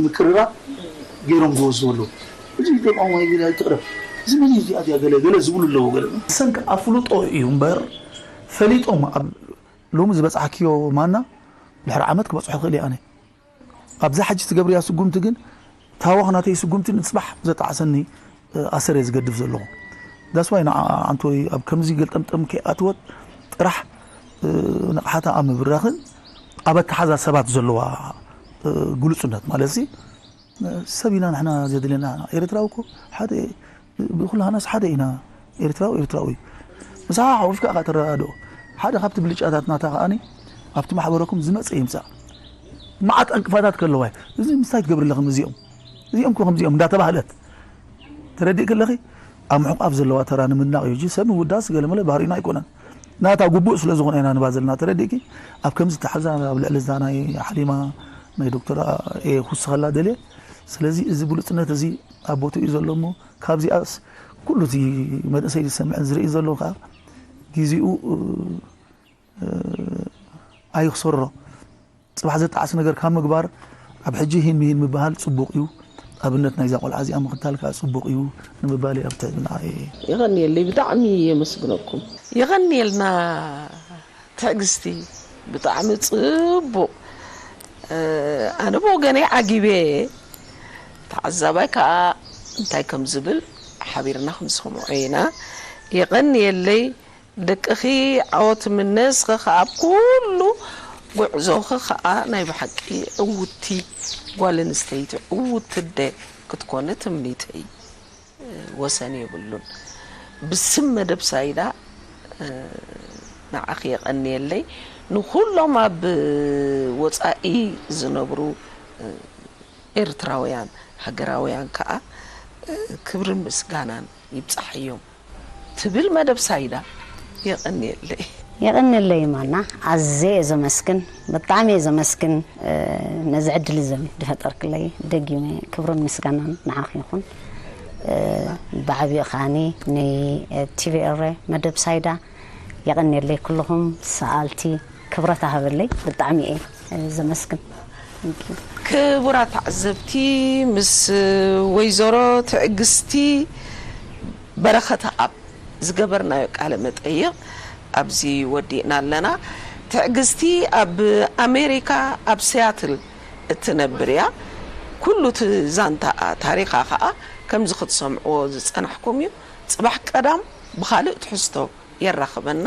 ምቅርራብ ገይሮም ዝወስዱ ኣለዉ። እዚ ተቃውሞ ይብል ኣይትቕረብ፣ እዚ መን እዩ እዚኣ እዚኣ ገለ ገለ ዝብሉ ኣለዉ። ገለ ብሰንኪ ኣፍልጦ እዩ እምበር ፈሊጦም ኣብ ሎሚ ዝበጻሕክዮ ማና ድሕሪ ዓመት ክበጽሖ ይኽእል እየ ኣነ። ኣብዛ ሕጂ ትገብርያ ስጉምቲ ግን ታዋኽ ናተይ ስጉምቲ ንጽባሕ ዘጣዕሰኒ ኣሰር እየ ዝገድፍ ዘለኹ። ዳስዋይ ንዓ ኣንቶይ ኣብ ከምዚ ገልጠምጠም ከይኣትወት ጥራሕ ንቕሓታ ኣብ ምብራኽን ኣብ ኣተሓዛ ሰባት ዘለዋ ግሉጽነት ማለት ሲ ሰብ ኢና ንሕና ዘድልየና ኤርትራዊ እኮ ሓደ ብኩላህናስ ሓደ ኢና ኤርትራዊ ኤርትራዊ ምሳኻ ሓዊፍካ ኢኻ ተረዳድኦ ሓደ ካብቲ ብልጫታት ናታ ከኣኒ ኣብቲ ማሕበረኩም ዝመፀ ይምፃእ መዓት ዕንቅፋታት ከለዋ እዚ ምስታይ ትገብር ኣለኽም እዚኦም እዚኦም እኮ ከምዚኦም እንዳተባህለት ተረዲእክ ኣለኺ ኣብ ምሕቋፍ ዘለዋ ተራ ንምድናቕ እዩ ሰብ ምውዳስ ገለመለ ባህሪና ኣይኮነን ናታ ጉቡእ ስለ ዝኾነ ኢና ንባ ዘለና ተረዲእኪ ኣብ ከምዚ ተሓዛ ኣብ ልዕሊ እዛ ናይ ሓሊማ ናይ ዶክተር ኤ ክውስኸላ ደልየ ስለዚ እዚ ብሉፅነት እዚ ኣብ ቦትኡ እዩ ዘሎ እሞ ካብዚኣስ ኩሉ እቲ መንእሰይ ዝሰምዕን ዝርኢ ዘሎ ከዓ ግዜኡ ኣይክሰሮ ፅባሕ ዘጣዕስ ነገር ካብ ምግባር ኣብ ሕጂ ሂን ምሂን ምበሃል ፅቡቕ እዩ ኣብነት ናይዛ ቆልዓ እዚኣ ምኽታል ከዓ ፅቡቕ እዩ ንምባል ኣብ ትሕትና እየ የቐንየለይ ብጣዕሚ የመስግነኩም የቐንየልና ትዕግስቲ ብጣዕሚ ፅቡቕ ኣነ ብወገነይ ዓጊበ ተዓዛባይ ከዓ እንታይ ከም ዝብል ሓቢርና ክንሰምዖ ኢና የቐንየለይ ደቅኺ ዓወት ምነ እስኺ ከዓ ኣብ ኩሉ ጉዕዞኺ ከዓ ናይ ብሓቂ ዕውቲ ጓል ኣንስተይቲ ዕውቲ ኣደ ክትኮኒ ትምኒተይ ወሰን የብሉን ብስም መደብ ሳይዳ ንዓኺ የቐንየለይ ንኩሎም ኣብ ወፃኢ ዝነብሩ ኤርትራውያን ሃገራውያን ከዓ ክብርን ምስጋናን ይብፃሓዮም ትብል መደብ ሳይዳ የቐንየለይ። የቐንየለይ ማና ኣዝየ እየ ዘመስግን ብጣዕሚ እየ ዘመስግን ነዚ ዕድል እዚ ዝፈጠርክለይ ደጊመ ክብርን ምስጋናን ንዓኺ ይኹን ብዓቢኡ ከዓኒ ን ቲቪ ኤረ መደብ ሳይዳ የቐንየለይ ኩልኹም ሰኣልቲ ክብረት ኣህበለይ ብጣዕሚ እየ ዘመስግን። ክቡራት ተዓዘብቲ ምስ ወይዘሮ ትዕግስቲ በረኸተኣብ ዝገበርናዮ ቃለ መጠይቕ ኣብዚ ወዲእና ኣለና። ትዕግስቲ ኣብ ኣሜሪካ ኣብ ሲያትል እትነብር እያ። ኩሉ እቲ ዛንታ ታሪኻ ኸኣ ከምዚ ክትሰምዕዎ ዝጸናሕኩም እዩ። ጽባሕ ቀዳም ብኻልእ ትሕዝቶ የራኽበና።